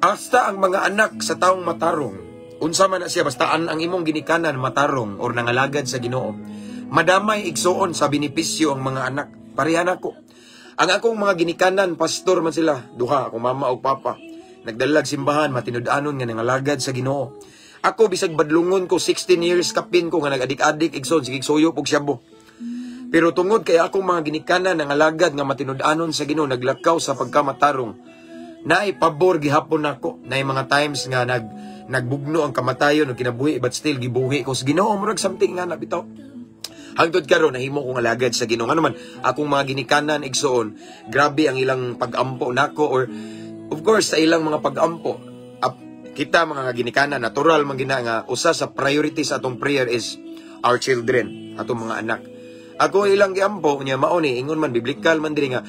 Hasta ang mga anak sa taong matarong, unsa man na siya, basta ang imong ginikanan matarong or nangalagad sa Ginoo, madamay, igsuon, sa benepisyo ang mga anak. Pareha nako. Ang akong mga ginikanan, pastor man sila, duha, akong mama ug papa. Nagdalag simbahan, matinud-anon nga nangalagad sa Ginoo. Ako, bisag badlungon ko, 16 years kapin ko nga nag-adik-adik, igsoon, sige suyop og syabo. Pero tungod kay akong mga ginikanan nangalagad nga matinud-anon sa Ginoo, naglakaw sa pagkamatarong, naay pabor gihapon nako. Naay mga times nga nagbugno ang kamatayon ug kinabuhi, but still gibuhi ko sa Ginoo, murag something nga na bitaw. Hangtod karon nahimo kong alagad sa Ginoo. Ngano man akong mga ginikanan, igsoon, grabe ang ilang pag-ampo nako, or of course sa ilang mga pag-ampo. Kita mga ginikanan, natural man gina nga usa sa priority sa atong prayer is our children, atong mga anak. Ako ilang giampo niya mao ni ingon man, biblical man diri nga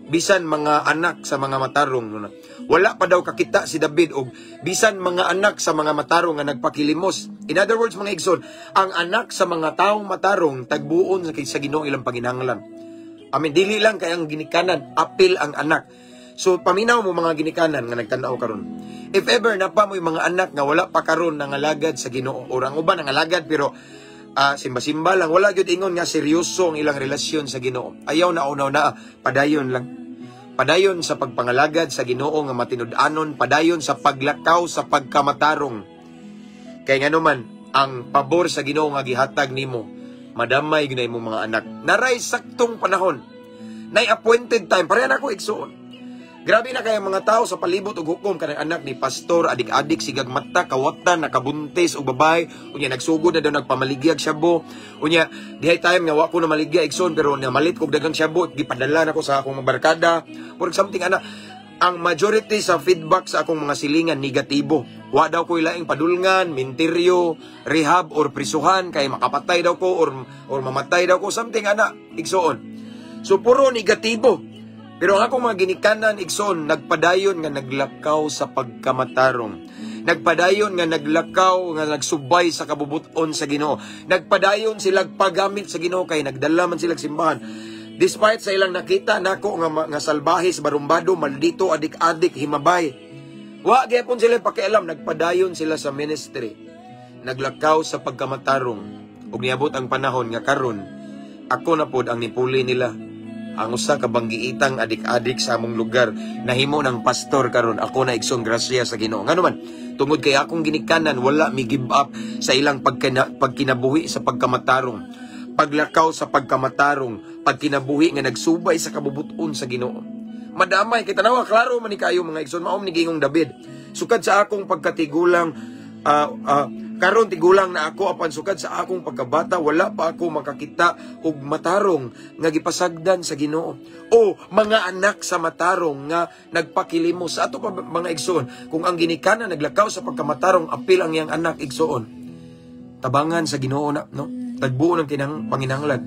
bisan mga anak sa mga matarong, no, wala pa daw kakita si David og bisan mga anak sa mga matarong nga nagpakilimos. In other words, mga igsoon, ang anak sa mga taong matarong tagbuon sa Ginoo ilang panginahanglan. Amen. Dili lang kay ang ginikanan, apil ang anak. So paminaw mo, mga ginikanan nga nagtan-aw karon. If ever napa mo mga anak nga wala pa karon nangalagad sa Ginoo or ang uban nangalagad pero simba-simba lang, wala gyud ingon nga seryoso ang ilang relasyon sa Ginoo. Ayaw na unaw na, padayon lang. Padayon sa pagpangalagad sa Ginoo nga matinud-anon, padayon sa paglakaw sa pagkamatarong. Kay ngano man, ang pabor sa Ginoo nga gihatag nimo, madamay gyud imong mga anak. Naray saktong panahon. Nay appointed time. Pareha na ako, igsuon. Grabe na kaya mga tao sa palibot og hukom kanang anak ni pastor, adik-adik, sigag mata, kawatan, nakabuntis og babae, unya nagsugod na daw nagpamaligyag shabu. Unya dihay time nga wa ko na maligya, igsoon, pero namalit kog dagang shabu, gipadala nako sa akong mga barkada. For something ana, ang majority sa feedback sa akong mga silingan negatibo. Wa daw ko ilaing padulngan, minteryo, rehab or prisuhan kay makapatay daw ko or mamatay daw ko, something ana, igsoon. So puro negatibo. Pero ang akong mga ginikanan, igsoon, nagpadayon nga naglakaw sa pagkamatarong. Nagpadayon nga naglakaw nga nagsubay sa kabubuton sa Ginoo. Nagpadayon sila paggamit sa Ginoo kay nagdala man sila simbahan. Despite sa ilang nakita nako nga salbahe sa barumbado, maldito, adik-adik, himabay. Wa gyapon sila pakialam, nagpadayon sila sa ministry. Naglakaw sa pagkamatarong. Ug niabot ang panahon nga karon ako na pod ang nipuli nila. Ang usa ka banggiitang adik-adik sa among lugar nahimo ng pastor karon. Ako na, igsoon, grasya sa Ginoo. Ngano man, tungod kay akong ginikanan wala mi give up sa ilang pagkinabuhi sa pagkamatarong, paglakaw sa pagkamatarong, pagkinabuhi nga nagsubay sa kabubuton sa Ginoo. Madamay kay tanawa, klaro man ni kayo, mga igsoon. Mao ni giingong David, "Sukad sa akong pagkatigulang, karon tigulang na ako, apan sukad sa akong pagkabata wala pa ako makakita og matarong nga gipasagdan sa Ginoo o mga anak sa matarong nga nagpakilimos." Sa ato pa, mga igsoon, kung ang ginikanan naglakaw sa pagkamatarong, apil ang iyang anak, igsoon, tabangan sa Ginoo na, no, tagbuo ng kinang panginahanglan,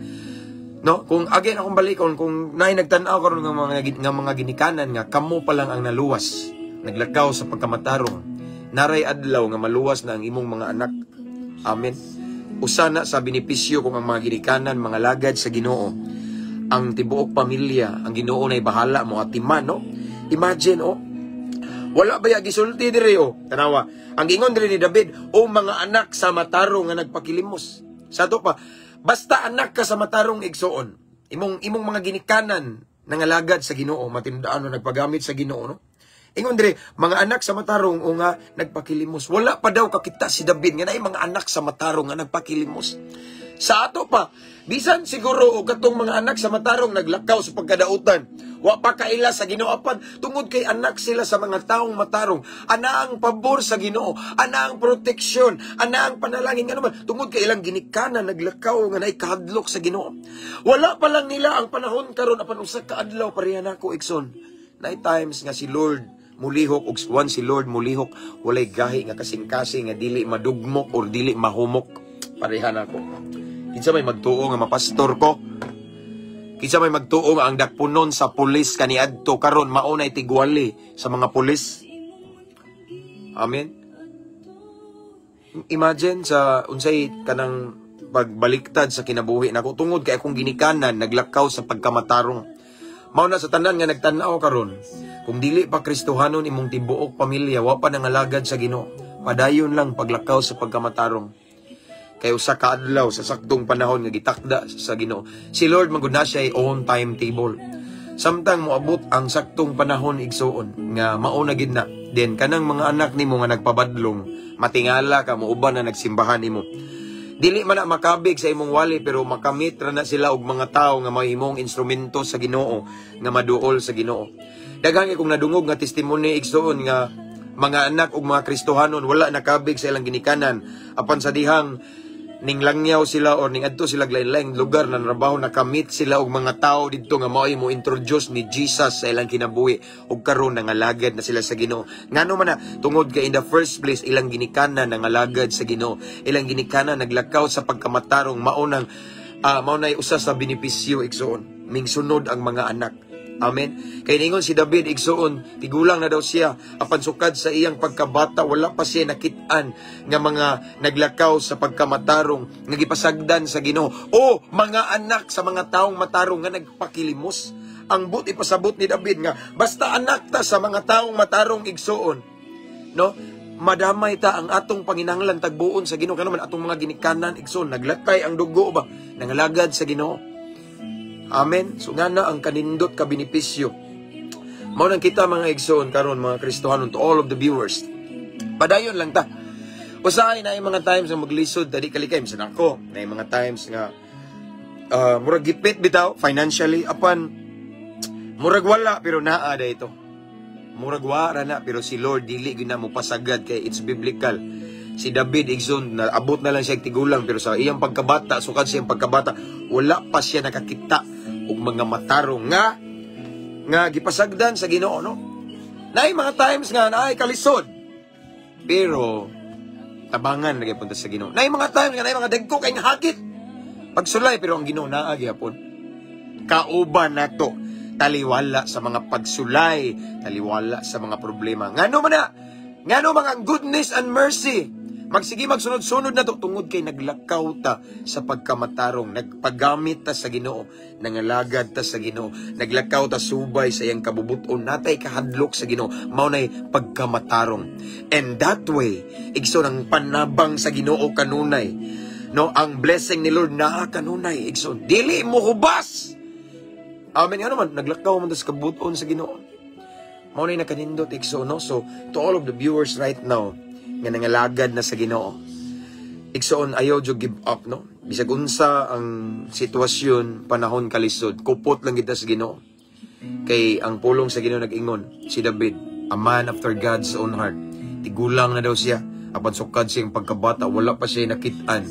no. Kung again akong balikon, kung naay nagtan-aw karon nga mga ginikanan nga kamo pa lang ang naluwas, naglakaw sa pagkamatarong, naray adlaw nga maluwas na ang imong mga anak. Amen. Usa na sa benepisyo kung ang mga ginikanan mga lagad sa Ginoo, ang tibuok pamilya ang Ginoo nay bahala mo atiman, no. Imagine, oh, wala ba ya gisulti diri, oh. Tanawa. Ang ingon diri ni David, "O mga anak sa matarong nga nagpakilimos." Sa ato pa, basta anak ka sa matarong, igsoon, imong mga ginikanan nangalagad sa Ginoo, matindaan no, nagpagamit sa Ginoo, no. Ingon diri, "Mga anak sa matarong o nga nagpakilimos." Wala pa daw kakita si David nga naay mga anak sa matarong nga nagpakilimos. Sa ato pa, bisan siguro og katong mga anak sa matarong naglakaw sa pagkadautan, wa pa kaila sa Ginoo, apan tungod kay anak sila sa mga taong matarong, ana ang pabor sa Ginoo, ana ang proteksyon, ana ang panalangin, nga naman tungod kay ilang ginikanan naglakaw nga naay kahadlok sa Ginoo. Wala pa lang nila ang panahon karon, apan usa ka adlaw, pareha nako, igsoon. Naay times nga si Lord mulihok, ug once si Lord mulihok, walay gahi nga kasing-kasing nga dili madugmok or dili mahumok. Pareha na ako. Kinsa may magtuo nga mapastor ko? Kinsa may magtuo nga ang dakpunon sa pulis kaniadto karon mao nay tigwali sa mga pulis? Amen. Imagine sa unsay kanang pagbaliktad sa kinabuhi nako tungod kay akong ginikanan naglakaw sa pagkamatarong. Mao na sa tanan nga nagtan-aw karon, kung dili pa Kristohanon imong tibuok pamilya, wa pa nangalagad sa Ginoo, padayon lang paglakaw sa pagkamatarong. Kay usa ka adlaw sa saktong panahon nga gitakda sa Ginoo. Si Lord man gud na siya own timetable. Samtang moabot ang saktong panahon, igsuon, nga mao na gid na, then kanang mga anak nimo nga nagpabadlong, matingala ka muuban na nagsimbahan nimo. Dili man na makabig sa imong wali, pero makamit ra na sila og mga tawo nga mahimong instrumento sa Ginoo, nga maduol sa Ginoo. Daghan kay kong nadungog nga testimony, igsuon, nga mga anak og mga Kristohanon wala nakabig sa ilang ginikanan, apan sa dihang ninglangyaw sila or ning adto sila lain-laing lugar na trabaho, nakamit sila og mga tao didto nga mao'y mo introduce ni Jesus sa ilang kinabuhi ug karon nangalagad na sila sa Ginoo. Ngano man na? Tungod kay in the first place ilang ginikanan nangalagad sa Ginoo, ilang ginikanan naglakaw sa pagkamatarong. Mao nay usa sa benepisyo, igsuon, mingsunod ang mga anak. Amen. Kay ningon si David, igsuon, tigulang na daw siya, apan sukad sa iyang pagkabata wala pa siya nakit-an nga mga naglakaw sa pagkamatarong nga gipasagdan sa Ginoo o mga anak sa mga taong matarong nga nagpakilimos. Ang buot ipasabot ni David nga basta anak ta sa mga taong matarong, igsuon, no? Madamay ta ang atong panginahanglan tagbuon sa Ginoo kano man atong mga ginikanan, igsuon, naglatay ang dugo ba, nangalagad sa Ginoo. Amen. So nga na ang kanindot ka benepisyo. Mao nang kita, mga igsoon, karon, mga Kristohanon, to all of the viewers. Padayon lang ta. Usahay na yung mga times nga maglisod dali kalikay bisan ako. Na yung mga times nga murag gipit bitaw financially, apan murag wala pero naa da ito. Murag wa ra na pero si Lord dili gyud na mo pasagad kay it's biblical. Si David, igsoon, na abot na lang siya tigulang, pero sa iyang pagkabata, sukad sa iyang pagkabata, wala pa siya nakakita og mga matarong nga gipasagdan sa Ginoo, no? Naay mga times nga naay kalisod. Pero tabangan na gyapon ta sa Ginoo. Naay mga times nga naay mga dagko kay nga hakit. Pagsulay, pero ang Ginoo naa gyapon. Kauban nato taliwala sa mga pagsulay, taliwala sa mga problema. Ngano man na? Ngano mga goodness and mercy magsige magsunod-sunod na to? Tungod kay naglakaw ta sa pagkamatarong, nagpagamit ta sa Ginoo, nangalagad ta sa Ginoo, naglakaw ta subay sa iyang kabubuton, natay kahadlok sa Ginoo, mao nay pagkamatarong. And that way, igsoon, ang panabang sa Ginoo kanunay. No, ang blessing ni Lord naa kanunay, igsoon. Dili mo hubas. Amen. Nga naman, naglakaw man ta sa kabubuton sa Ginoo. Mao nay nakanindot, igsoon, no? So, to all of the viewers right now, nga nangalagad na sa Ginoo, igsoon, ayaw jud give up, no? Bisag unsa ang sitwasyon, panahon kalisod, kupot lang kita sa Ginoo. Kay ang pulong sa Ginoo nag-ingon, si David, a man after God's own heart. Tigulang na daw siya, apan sukad siyang pagkabata, wala pa siya nakit-an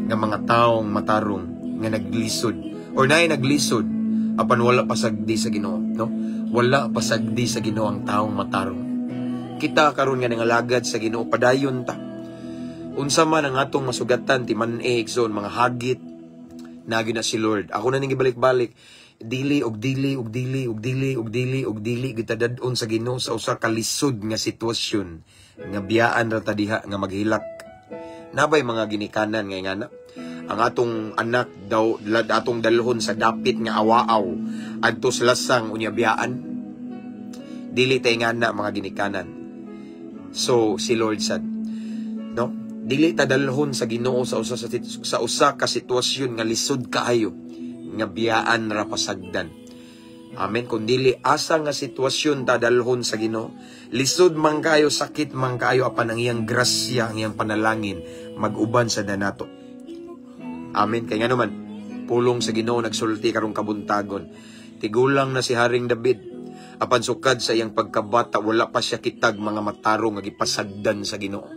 nga mga taong matarong nga naglisod or naay naglisod apan wala pasagdi sa Ginoo, no? Wala pasagdi sa Ginoo ang taong matarong. Kita karon nga nangalagad sa Ginoo, padayon ta. Unsa man ang atong masugatan, timan-i, igsoon, mga hagit, nagi na si Lord. Ako na ning gibalik-balik, dili og dili og dili og dili og dili og dili kita dad-on sa Ginoo sa usa ka lisod nga sitwasyon nga biyaan ra ta diha nga maghilak. Nabay mga ginikanan nga ingana ang atong anak daw atong dalhon sa dapit nga awaaw adto sa lasang, unya biyaan? Dili tay ngana, mga ginikanan. So si Lord sad, no, dili ta dalhon sa Ginoo sa usa ka sitwasyon nga lisod kaayo nga biyaan ra pasagdan. Amen. Kung dili, asa nga sitwasyon ta dalhon sa Ginoo? Lisod man kayo, sakit man kayo, apan ang iyang grasya, ang iyang panalangin mag-uban sa danato. Amen. Kay nga naman, pulong sa Ginoo nagsulti karong kabuntagon. Tigulang na si Haring David. Apan sukad sa iyang pagkabata, wala pa siya kitag mga matarong nga gipasagdan sa Ginoo.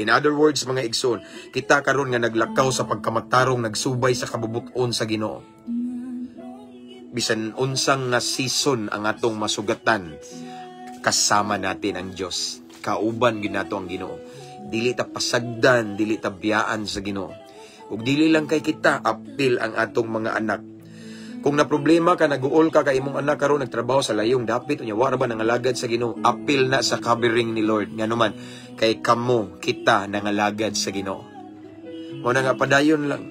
In other words, mga igsoon, kita karon nga naglakaw sa pagkamatarong, nagsubay sa kabubuton sa Ginoo, bisan unsang nga season ang atong masugatan, kasama natin ang Dios. Kauban gyud nato ang Ginoo. Dili ta pasagdan, dili ta biyaan sa Ginoo. Ug dili lang kay kita, apil ang atong mga anak. Kung na problema ka, naguol ka kay imong anak karon nagtrabaho sa layong dapit, unya wa ra ba nangalagad sa Ginoo, apil na sa covering ni Lord. Ngano man, kay kamo, kita, nangalagad sa Ginoo. Mao na nga padayon lang.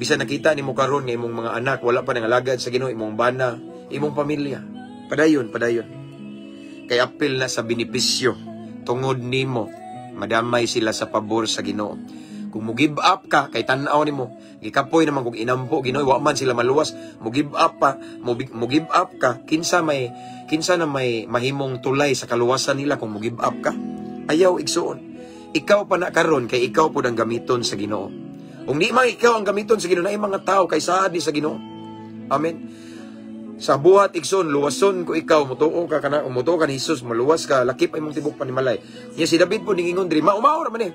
Bisan nakita nimo karon nga imong mga anak wala pa nangalagad sa Ginoo, imong bana, imong pamilya. Padayon, padayon. Kay apil na sa benepisyo tungod nimo, madamay sila sa pabor sa Ginoo. Kung mo give up ka, kay tan-aw nimo, gikapoy naman kung inampo Ginoo, wa man sila maluwas, mo give up pa, mo give up ka, kinsa na may mahimong tulay sa kaluwasan nila kung mo give up ka? Ayaw, igsuon. Ikaw pa na karon kay ikaw pud ang gamiton sa Ginoo. Kung di man ikaw ang gamiton sa Ginoo, naay mga tao kay saad ni sa Ginoo. Amen. Sa buhat, igsoon, luwason ko ikaw, mutuo ka kana, mutuo ka ni Jesus, maluwas ka, lakip ay mong tibok panimalay. Nya si David po ningingon diri, mao ra man eh.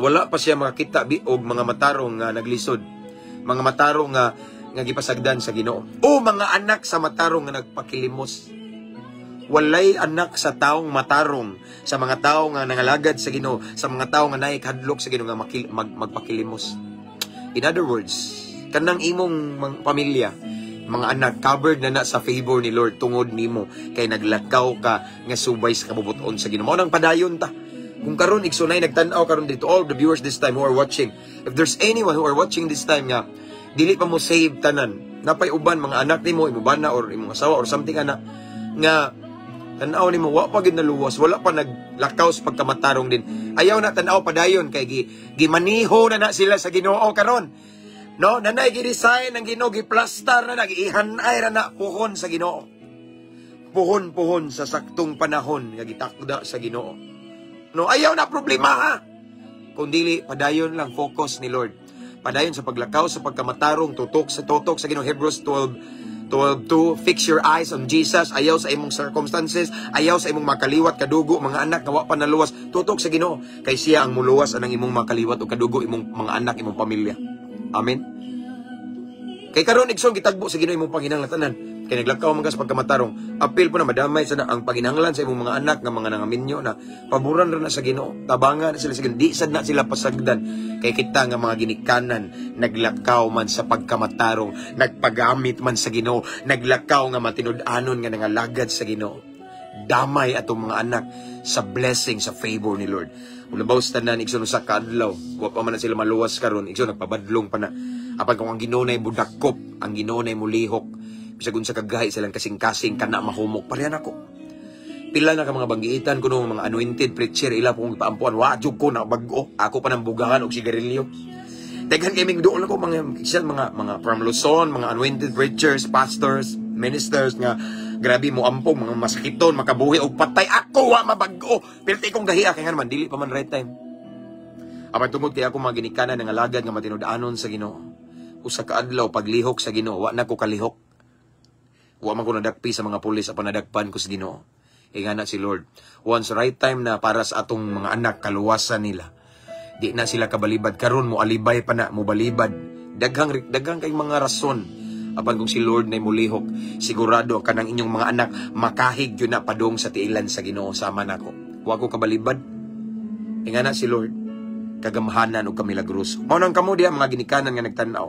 Wala pa siya makakita bi og mga matarong nga naglisod. Mga matarong nga gipasagdan sa Ginoo. O mga anak sa matarong nga nagpakilimos. Walay anak sa taong matarong, sa mga tao nga nangalagad sa Ginoo, sa mga tao nga naikadlok sa Ginoo nga magpakilimos. In other words, kanang imong pamilya, mga anak, covered na na sa favor ni Lord tungod nimo kay naglakaw ka nga subay sa kabubuton sa Ginoo. Mao nang padayon ta. Kung karon, igsoon, nagtan-aw karon dito, all the viewers this time who are watching, if there's anyone who are watching this time nga dili pa mo save tanan, napay uban mga anak nimo, imo bana or imong asawa or something ana nga tan-aw nimo wa pa gid naluwas, wala pa naglakaw sa pagkamatarong din. Ayaw na tan-aw, padayon kay gimaniho na na sila sa Ginoo karon. No, nanay gi-design ang Ginoo, giplastar na na, giihanay ra na puhon sa Ginoo. Puhon-puhon sa saktong panahon nga gitakda sa Ginoo. No, ayaw na problema ha. Kung dili, padayon lang, focus ni Lord. Padayon sa paglakaw sa pagkamatarong, tutok sa Ginoo. Hebrews 12:2, fix your eyes on Jesus. Ayaw sa imong circumstances, ayaw sa imong makaliwat, kadugo, mga anak nga wa pa naluwas. Tutok sa Ginoo kay siya ang muluwas anang imong makaliwat o kadugo, imong mga anak, imong pamilya. Amen. Kay karon, igsoon, gitagbo sa Ginoo imong panginahanglan tanan. Kay naglakaw man ka sa pagkamatarong, apil po na madamay sa na ang panginahanglan sa imong mga anak nga mga nangaminyo na paboran ra na sa Ginoo. Tabangan na sila sa Ginoo. Di sad na sila pasagdan. Kay kita nga mga ginikanan naglakaw man sa pagkamatarong, nagpagamit man sa Ginoo, naglakaw nga matinud-anon nga nangalagad sa Ginoo. Damay atong mga anak sa blessing, sa favor ni Lord. Ulabaw sa tanan, igsoon, sa kaadlaw, wa pa man na sila maluwas karon, igsoon, nagpabadlong pa na. Apan kung ang Ginoo na'y budakop, ang Ginoo na'y mulihok, bisag unsa kagahi silang kasing-kasing kana mahumok, parehan ako. Pila na ka mga banggiitan kuno mga anointed preacher ila pong ipaampuan, wa jud ko na bag-o, ako pa nang bugahan og sigarilyo. Daghan kay ming doon ako mga isa mga from Luzon, mga anointed preachers, pastors, ministers nga grabe mo ampong, mga masakiton, makabuhi og patay, ako wa mabag-o. Perti kong gahia kay nga naman dili pa man right time. Apan tungod kay ako mga ginikanan nga alagad nga matinud-anon sa Ginoo. Usa ka adlaw paglihok sa Ginoo, wa na ko kalihok. Wa man ko nadakpi sa mga pulis apan nadakpan ko sa Ginoo. Ingana si Lord. Once right time na para sa atong mga anak, kaluwasan nila. Di na sila kabalibad karon, mo alibay pa na, mo balibad. Daghang daghang kay mga rason. Apan kung si Lord na mulihok, sigurado kanang inyong mga anak makahig yun na padung sa tiilan sa Ginoo sama nako. Wa ko kabalibad. Ingana si Lord, kagamhanan ug kamilagroso. Mao nang kamo diha mga ginikanan nga nagtan-aw.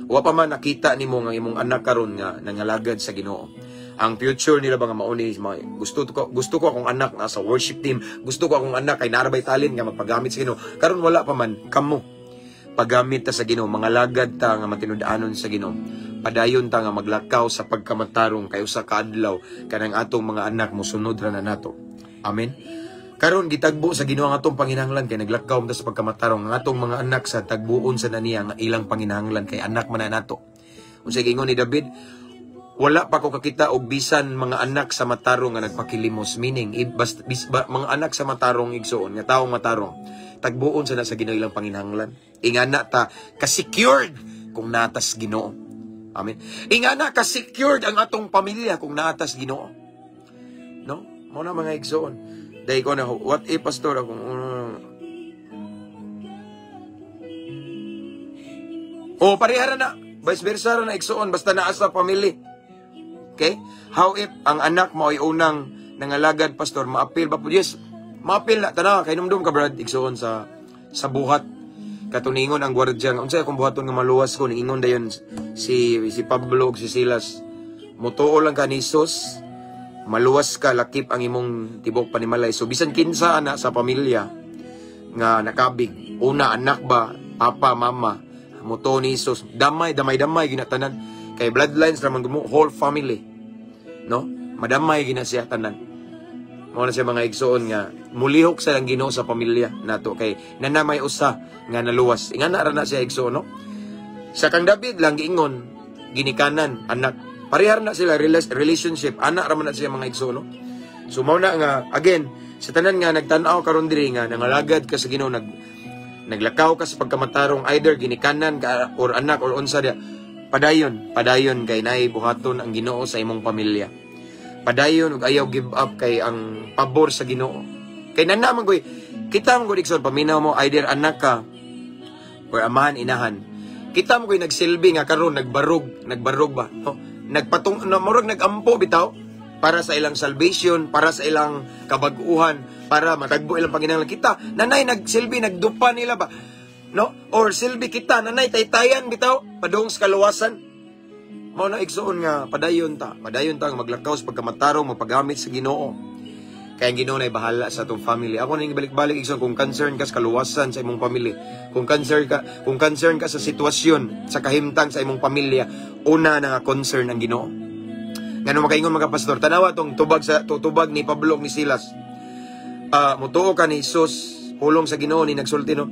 Wa pa man nakita nimo nga imong anak karon nga nangalagad sa Ginoo. Ang future nila ba nga mauni, gusto ko akong anak nasa worship team, gusto ko akong anak kay narabay talent nga magpagamit sa Ginoo. Karon wala pa man kamo. Pagamit ta sa Ginoo, mga lagad ta nga matinud-anon sa Ginoo. Padayon ta nga maglakaw sa pagkamatarong kay usa ka adlaw kanang atong mga anak mosunod ra na nato. Amen. Karon gitagbo sa Ginoo ang atong panginahanglan kay naglakaw ta sa pagkamatarong. Ang atong mga anak sa tagbuon sa naniya nga ilang panginahanglan kay anak man na nato. Unsay giingon ni David? Wala pa ko kakita og bisan mga anak sa matarong nga nagpakilimos, meaning mga anak sa matarong, igsuon, nga taong matarong, tagbuon sa na sa Ginoo ilang panginahanglan. Ingana ta ka-secured kung natas Ginoo. Amen. Ingana ka secured ang atong pamilya kung natas Ginoo. No, mo na, mga igsuon. Dahil ko na, what if, pastor, akong oh, parehara na, vice versa ra na, igsuon, basta naa sa family. Okay? How if ang anak mo ay unang nangalagad, pastor, maapil ba po? Yes, maapil na. Tanawa, kay numdum ka, brad, igsuon, sa buhat. Katuningon ang gwardya nga, "Unsay akong buhaton nga maluwas ko?" Ningon dayon si Pablo ug si Silas, "Mutuo lang ka ni Jesus, maluwas ka lakip ang imong tibok panimalay." So bisan kinsa ana sa pamilya nga nakabig, una anak ba, papa, mama, mutuo ni Jesus, damay, damay, damay ginatanan. Kay bloodlines raman gumo, whole family. No? Madamay gina siya tanan. Mao na siya, mga igsoon, nga mulihok sa lang Ginoo sa pamilya nato kay nanamay usa nga naluwas. Ingana ra na siya, igsoon, no? Sa kang David lang giingon ginikanan, anak. Parehar na sila relationship, anak ra man na siya, mga igsoon, no? So mao na nga again, sa tanan nga nagtan-aw karon diri nga nangalagad ka sa Ginoo, naglakaw ka sa pagkamatarong, either ginikanan ka or anak or unsa dia, padayon, padayon kay naay buhaton ang Ginoo sa imong pamilya. Padayon ug ayaw give up kay ang pabor sa Ginoo. Kay nana man koy kita man gud, igsoon, paminaw mo, either anak ka or amahan, inahan. Kita mo koy nagsilbi nga karon nagbarog, nagbarog ba, no? Nagpatong no, murag nagampo bitaw para sa ilang salvation, para sa ilang kabag-uhan, para matagbo ilang panginahanglan. Kita, nanay nagsilbi, nagdupa nila ba? No? Or silbi kita, nanay taytayan bitaw, padung sa kaluwasan. Mao na, igsoon, nga padayon ta, padayon ta nga maglakaw sa pagkamatarong, magpagamit sa Ginoo. Kaya ang Ginoo na bahala sa atong family. Ako nang balik-balik, igsoon, kung concern ka sa kaluwasan sa imong pamilya, kung concern ka sa sitwasyon, sa kahimtang sa imong pamilya, una na nga concern ang Ginoo. Ngano makaingon mga pastor, tanawa tong tubag sa tubag ni Pablo ni Silas. Ah, mutuo ka ni Jesus, pulong sa Ginoo ni nagsulti, no.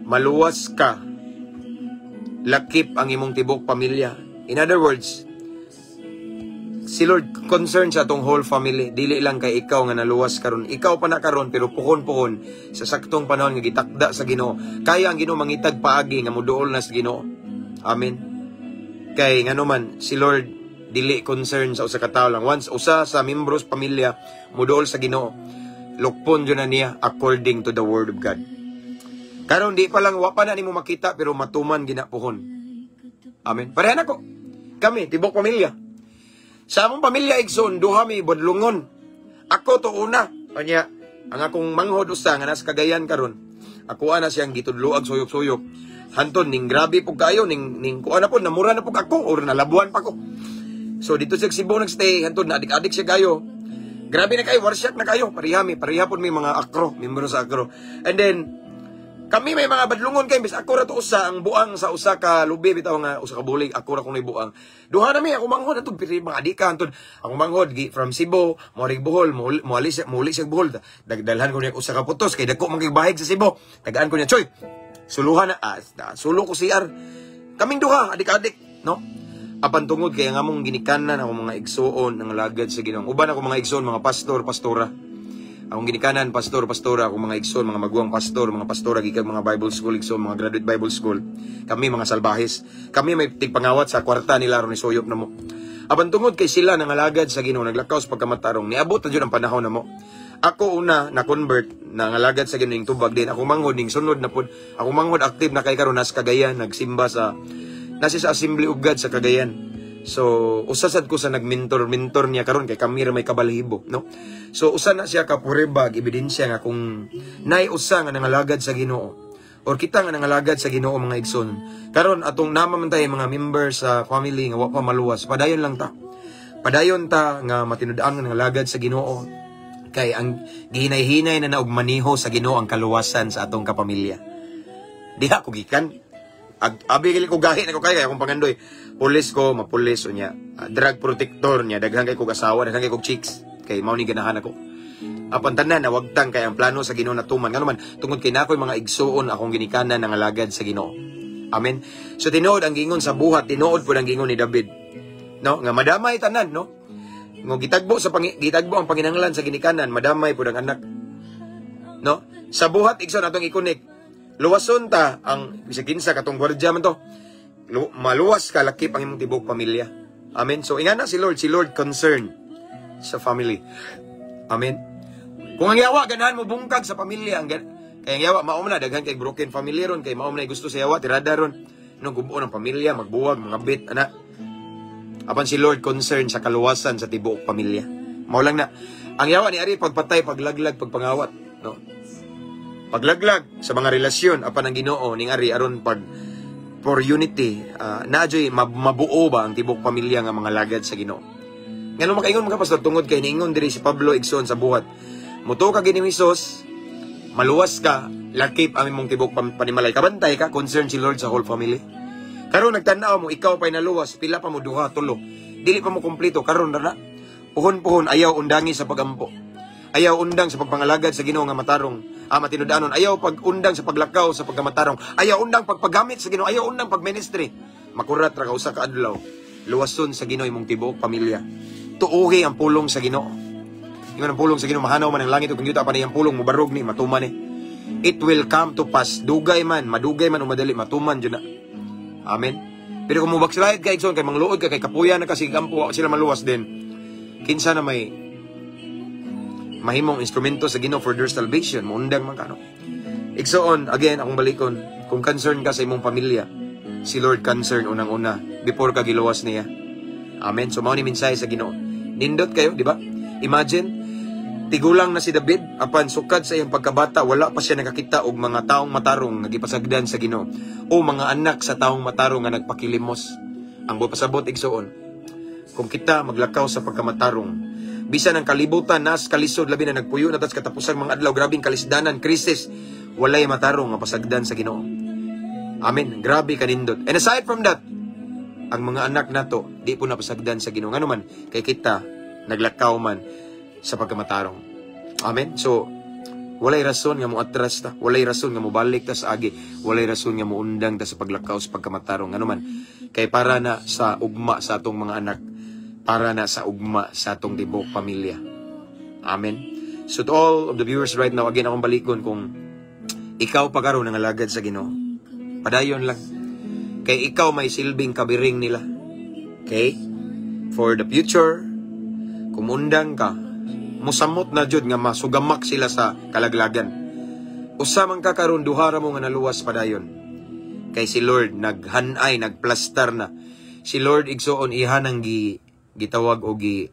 Maluwas ka lakip ang imong tibok pamilya. In other words, si Lord concerned sa atong whole family. Dili lang kay ikaw nga naluwas karon. Ikaw pa na karon, pero puhon-puhon sa saktong panahon nga gitakda sa Ginoo. Kaya ang Ginoo mangitag paagi nga moduol na sa Ginoo. Amen. Kay ngano man si Lord dili concern sa usa ka tawo lang. Once usa sa membros pamilya moduol sa Ginoo, lukpon jud na niya according to the word of God. Karon di pa lang, wa pa na nimo makita, pero matuman ginapuhon. Amen. Pareha na ko. Kami, tibok pamilya. Sa among pamilya, igsoon, duha mi budlungon. Ako to una. Kanya, ang akong manghod usa nga nasa Cagayan karon. Ako ana siyang gitudloag suyop-suyop. Hanton ning grabe pug kayo ning kuan na po, namura na pug ako or nalabuan pa ko. So dito sa Cebu nagstay, hanton na adik-adik siya kayo. Grabe na kayo, warsyak na kayo. Pareha mi, pareha pud mi mga akro, membro sa akro. And then kami may mga badlungon kay bis ako ra to usa ang buang sa usa ka lubi bitaw nga usa ka bulig, ako ra kung buang. Duha na mi, ako manghod ato piri mga adika antud ako manghod gi from Cebu mo rig Bohol, mo siya Bohol, dagdalhan ko niya usa ka putos kay dagko man kay bahig sa Cebu. Tagaan ko niya, "Choy, suluhan na." Ah, sulo ko CR. Kaming duha adik-adik, no? Apan tungod kay ang among ginikanan, akong mga igsuon ang lagad sa Ginoo, uban ako mga igsuon mga pastor, pastora. Akong ginikanan, pastor, pastora, akong mga igsoon, mga maguwang pastor, mga pastora, gikan mga Bible school, igsoon, mga graduate Bible school. Kami mga salbahis. Kami may tigpangawat sa kwarta nila ron ni suyop na mo. Apan tungod kay sila nangalagad sa Ginoo, naglakaw sa pagkamatarong, niabot na jud ang panahon na mo. Ako una na convert, nangalagad sa Ginoo, tubag din. Ako manghod ning sunod na pud. Ako manghod active na kay karon nas Cagayan, nagsimba sa nasi sa Assembly of God sa Cagayan. So, usa sad ko sa nagmentor mentor niya karon kay kami ra may kabalhibo, no? So, usa na siya ka pruweba, ebidensya nga kung nay usa nga nangalagad sa Ginoo or kita nga nangalagad sa Ginoo, mga igsoon. Karon atong nama man tayo mga member sa family nga wa pa maluwas, padayon lang ta. Padayon ta nga matinud-an nga nangalagad sa Ginoo kay ang gihinay-hinay na naog maniho sa Ginoo ang kaluwasan sa atong kapamilya. Diha ko gikan. Abi gali ko gahi na ko kay akong pangandoy. Pulis ko, mapulis unya. Ah, drug protector niya, daghan kay kog asawa, daghan kay kog chicks. Kay mao ni ganahan ako. Apan tanan nawagtang kay ang plano sa Ginoo natuman. Ngano man, tungod kay nakoy mga igsuon, akong ginikanan nangalagad sa Ginoo. Amen. So tinuod ang gingon sa buhat, tinuod pud ang gingon ni David. No, nga madamay tanan, no? Nga gitagbo ang panginahanglan sa ginikanan, madamay pud ang anak. No? Sa buhat, igsoon, atong i-connect. Luwason ta ang bisag kinsa katong gwardiya man to. Maluwas ka lakip ang imong tibok pamilya. Amen. So ingana si Lord concern sa family. Amen. Kung ang yawa ganahan mo bungkag sa pamilya, kay ang yawa mao man na daghan kay broken family ron, kay mao man na gusto sa yawa tirada ron. No, gubo ng pamilya, magbuwag, mga bit ana. Apan si Lord concern sa kaluwasan sa tibuok pamilya. Mao lang na. Ang yawa ni ari pagpatay, paglaglag, pagpangawat, no? Paglaglag sa mga relasyon, apan ang Ginoo ning ari aron pag for unity, naa juy mabuo ba ang tibok pamilya nga mga lagad sa Ginoo. Ngano makaingon mga pastor? Tungod kay niingon diri si Pablo, igsoon, sa Buhat. Mutuo ka ni Jesus, maluwas ka, lakip ang imong tibok panimalay. Kabantay ka, concern si Lord sa whole family. Karon nagtan-aw mo, ikaw pa'y naluwas, pila pa mo, duha, tulo. Dili pa mo kompleto karon na. Puhon-puhon, ayaw undangi sa pagampo. Ayaw undang sa pagpangalagad sa Ginoo nga matarong, matinud-anon. Ayaw pag-undang sa paglakaw sa pagkamatarong. Ayaw undang pagpagamit sa Ginoo. Ayaw undang pagministry. Makurat ra ka usa ka adlaw. Luwason sa Ginoo imong tibuok pamilya. Tuohi ang pulong sa Ginoo. Ingon ang pulong sa Ginoo, mahanaw man ang langit ug ang yuta, apan ang pulong mubarog ni, matuman ni. It will come to pass. Dugay man, madugay man o madali, matuman jud na. Amen. Pero kung mo-backslide ka, igsoon, kay mangluod ka, kay kapuya na kasi gampo, sila maluwas din. Kinsa na may mahimong instrumento sa Ginoo for their salvation, muundang man kano. Igsoon, again, akong balikon, kung concern ka sa imong pamilya, si Lord concern unang-una before ka giluwas niya. Amen. So mao ni mensahe sa Ginoo. Nindot kayo, di ba? Imagine, tigulang na si David, apan sukad sa iyang pagkabata, wala pa siya nakakita og mga taong matarong nga gipasagdan sa Ginoo o mga anak sa taong matarong nga nagpakilimos. Ang buot pasabot, igsoon, kung kita maglakaw sa pagkamatarong, bisan ang kalibutan nas kalisod, labi na nagpuyo na tas katapusang mga adlaw, grabing kalisdanan, krisis, walay matarong nga pasagdan sa Ginoo. Amen. Grabe kanindot. And aside from that, ang mga anak nato di po napasagdan sa Ginoo. Ngano man? Kay kita naglakaw man sa pagkamatarong. Amen. So walay rason nga mo atras ta, walay rason nga mobalik ta sa agi, walay rason nga moundang ta sa paglakaw sa pagkamatarong. Ngano man? Kay para na sa ugma sa atong mga anak, para na sa ugma sa atong tibok pamilya. Amen. So to all of the viewers right now, again, akong balikon, kung ikaw pa karon nangalagad sa Ginoo, padayon lang. Kay ikaw may silbing kabiring nila. Okay? For the future, kumundang ka, musamot na jud nga masugamak sila sa kalaglagan. Usa man ka karon, duha ra mo nga naluwas, padayon. Kay si Lord naghanay, nagplastar na. Si Lord, igsoon, iha nang gitawag o gi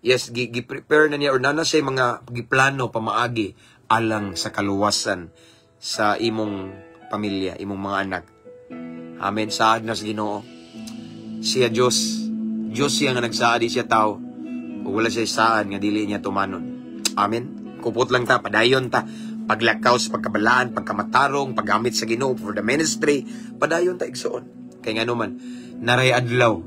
yes gi, gi prepare na niya or nana siya mga giplano pamaagi alang sa kaluwasan sa imong pamilya, imong mga anak. Amen. Saad na sa Ginoo. Siya Diyos. Diyos siya nga nagsaad, di siya tao. Ug wala siya saad nga dili niya tumanon. Amen. Kupot lang ta, padayon ta. Paglakaw sa pagkabalaan, pagkamatarong, paggamit sa Ginoo for the ministry, padayon ta, igsoon. Kay ngano man, naray adlaw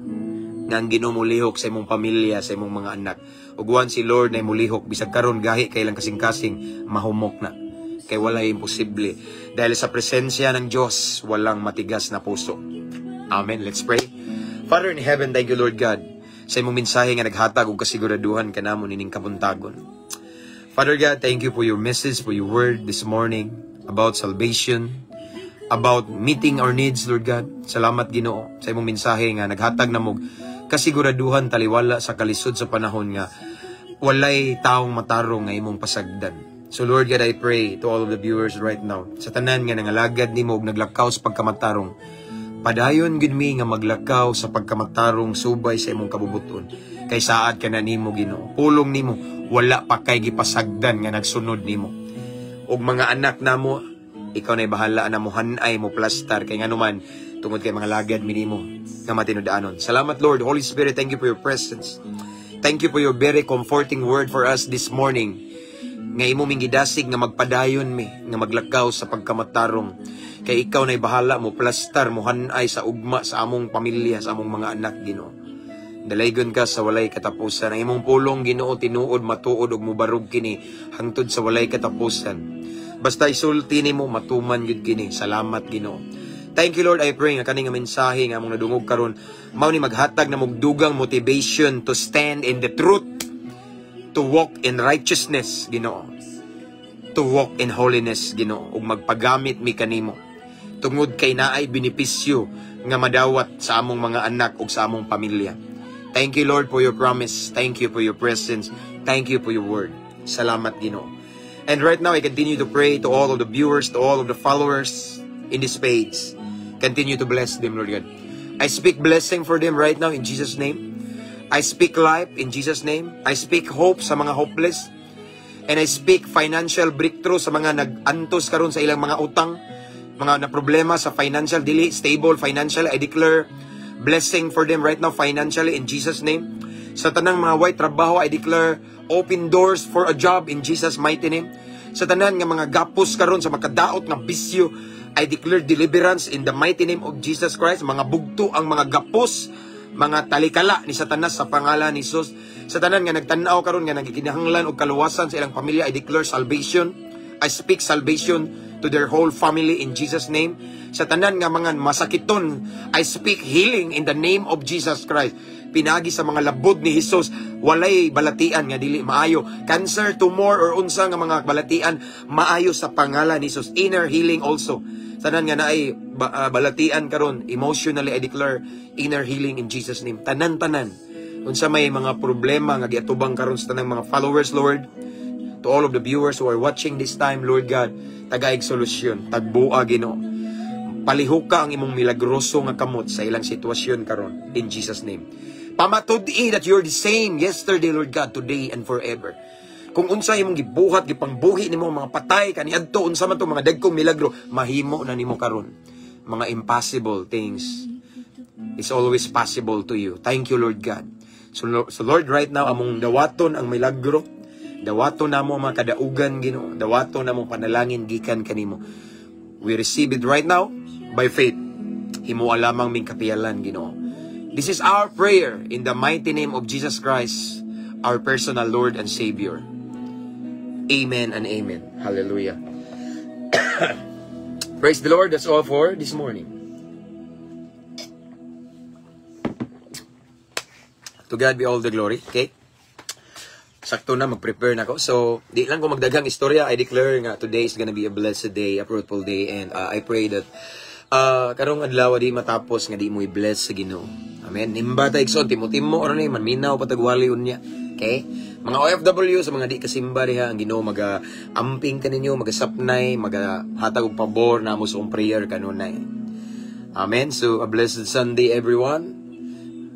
nga ang Ginoo mulihok sa imong pamilya, sa imong mga anak. Ug si Lord na mulihok, bisag karon gahi kay lang kasing-kasing, mahumok na. Kay walay imposible. Dahil sa presensya ng Diyos, walang matigas na puso. Amen. Let's pray. Father in heaven, thank you, Lord God, sa imong mensahe nga naghatag og kasiguraduhan kanamo nining kabuntagon. Father God, thank you for your message, for your word this morning about salvation, about meeting our needs, Lord God. Salamat, Ginoo, sa imong mensahe nga naghatag namog kasiguraduhan taliwala sa kalisod sa panahon nga walay taong matarong nga imong pasagdan. So Lord God, I pray to all of the viewers right now, sa tanan nga nangalagad nimo og naglakaw sa pagkamatarong, padayon gid mi nga maglakaw sa pagkamatarong subay sa imong kabubuton. Kay saad ka na nimo, Ginoo. Pulong nimo, wala pa kay gipasagdan nga nagsunod nimo. Og mga anak namo, ikaw na bahala na mo hanay, mo plastar, kay nganuman, tungod kay mga lagad minimo nga matinud-anon. Salamat, Lord. Holy Spirit, thank you for your presence. Thank you for your very comforting word for us this morning. Nga imo ming gidasig nga magpadayon mi nga maglakaw sa pagkamatarong. Kay ikaw na'y bahala mo plastar, mo hanay sa ugma sa among pamilya, sa among mga anak, Ginoo. Dalaygon ka sa walay katapusan. Ang imong pulong, Ginoo, tinuod, matuod ug mubarog kini hangtod sa walay katapusan. Basta isulti nimo, matuman gyud kini. Salamat, Ginoo. Thank you, Lord. I pray nga kani nga mensahe nga among nadungog karon mao ni maghatag na dugang motivation to stand in the truth, to walk in righteousness, Ginoo. To walk in holiness, Ginoo, ug magpagamit mi kanimo. Tungod kay naay benepisyo nga madawat sa among mga anak ug sa among pamilya. Thank you, Lord, for your promise. Thank you for your presence. Thank you for your word. Salamat, Ginoo. And right now, I continue to pray to all of the viewers, to all of the followers in this page. Continue to bless them, Lord God. I speak blessing for them right now in Jesus' name. I speak life in Jesus' name. I speak hope sa mga hopeless. And I speak financial breakthrough sa mga nag-antos karon sa ilang mga utang, mga na problema sa financial, dili stable financially. I declare blessing for them right now financially in Jesus' name. Sa tanang mga way trabaho, I declare open doors for a job in Jesus' mighty name. Sa tanan nga mga gapos karon sa makadaot nga bisyo, I declare deliverance in the mighty name of Jesus Christ. Mga bugto ang mga gapos, mga talikala ni Satanas sa pangalan ni Jesus. Sa tanan nga nagtan-aw karon nga nagikinahanglan og kaluwasan sa ilang pamilya, I declare salvation. I speak salvation to their whole family in Jesus' name. Sa tanan nga mga masakiton, I speak healing in the name of Jesus Christ. Pinagi sa mga labod ni Jesus, walay balatian nga dili maayo. Cancer, tumor, or unsa nga mga balatian, maayo sa pangalan ni Jesus. Inner healing also. Tanan nga naay balatian karon, emotionally, I declare inner healing in Jesus' name. Tanan-tanan. Unsa may mga problema nga giatubang karon sa tanang mga followers, Lord, to all of the viewers who are watching this time, Lord God, tagaig solusyon, tagbua, Ginoo. Palihuka ang imong milagroso nga kamot sa ilang sitwasyon karon in Jesus' name. Pamatud-i that you're the same yesterday, Lord God, today and forever. Kung unsa imong gibuhat, gipangbuhi nimo ang mga patay kaniadto, unsa man to mga dagkong milagro, mahimo na nimo karon. Mga impossible things is always possible to you. Thank you, Lord God. So Lord, right now, among dawaton ang milagro. Dawaton namo ang mga kadaugan, Ginoo. Dawaton namo panalangin gikan kanimo. We receive it right now by faith. Himoa lamang ming kapiyalan, Ginoo. This is our prayer in the mighty name of Jesus Christ, our personal Lord and Savior. Amen and amen. Hallelujah. Praise the Lord. That's all for this morning. To God be all the glory. Okay? Sakto na, mag-prepare na ako. So, di lang ko magdaghang istorya. I declare nga today is gonna be a blessed day, a fruitful day. And I pray that karong adlaw di matapos nga di mo i-bless sa Ginoo. Amen. Nimba ta, igsoon, timo-timo or ni manminaw patagwali unya. Okay? Mga OFW, sa mga di kasimba diha, ang Ginoo maga amping kaninyo, magasapnay, magahatag og pabor na mo sa akong prayer kanunay. Amen. So, a blessed Sunday, everyone.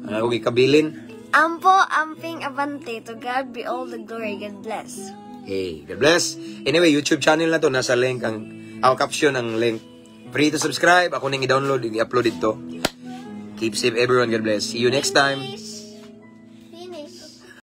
Ang akong ikabilin. Ampo, amping, abante. To God be all the glory. God bless. Hey, God bless. Anyway, YouTube channel na to, nasa link ang caption ang link. Free to subscribe. Ako nang i-download, i-upload dito. Keep safe, everyone. God bless. See you next time.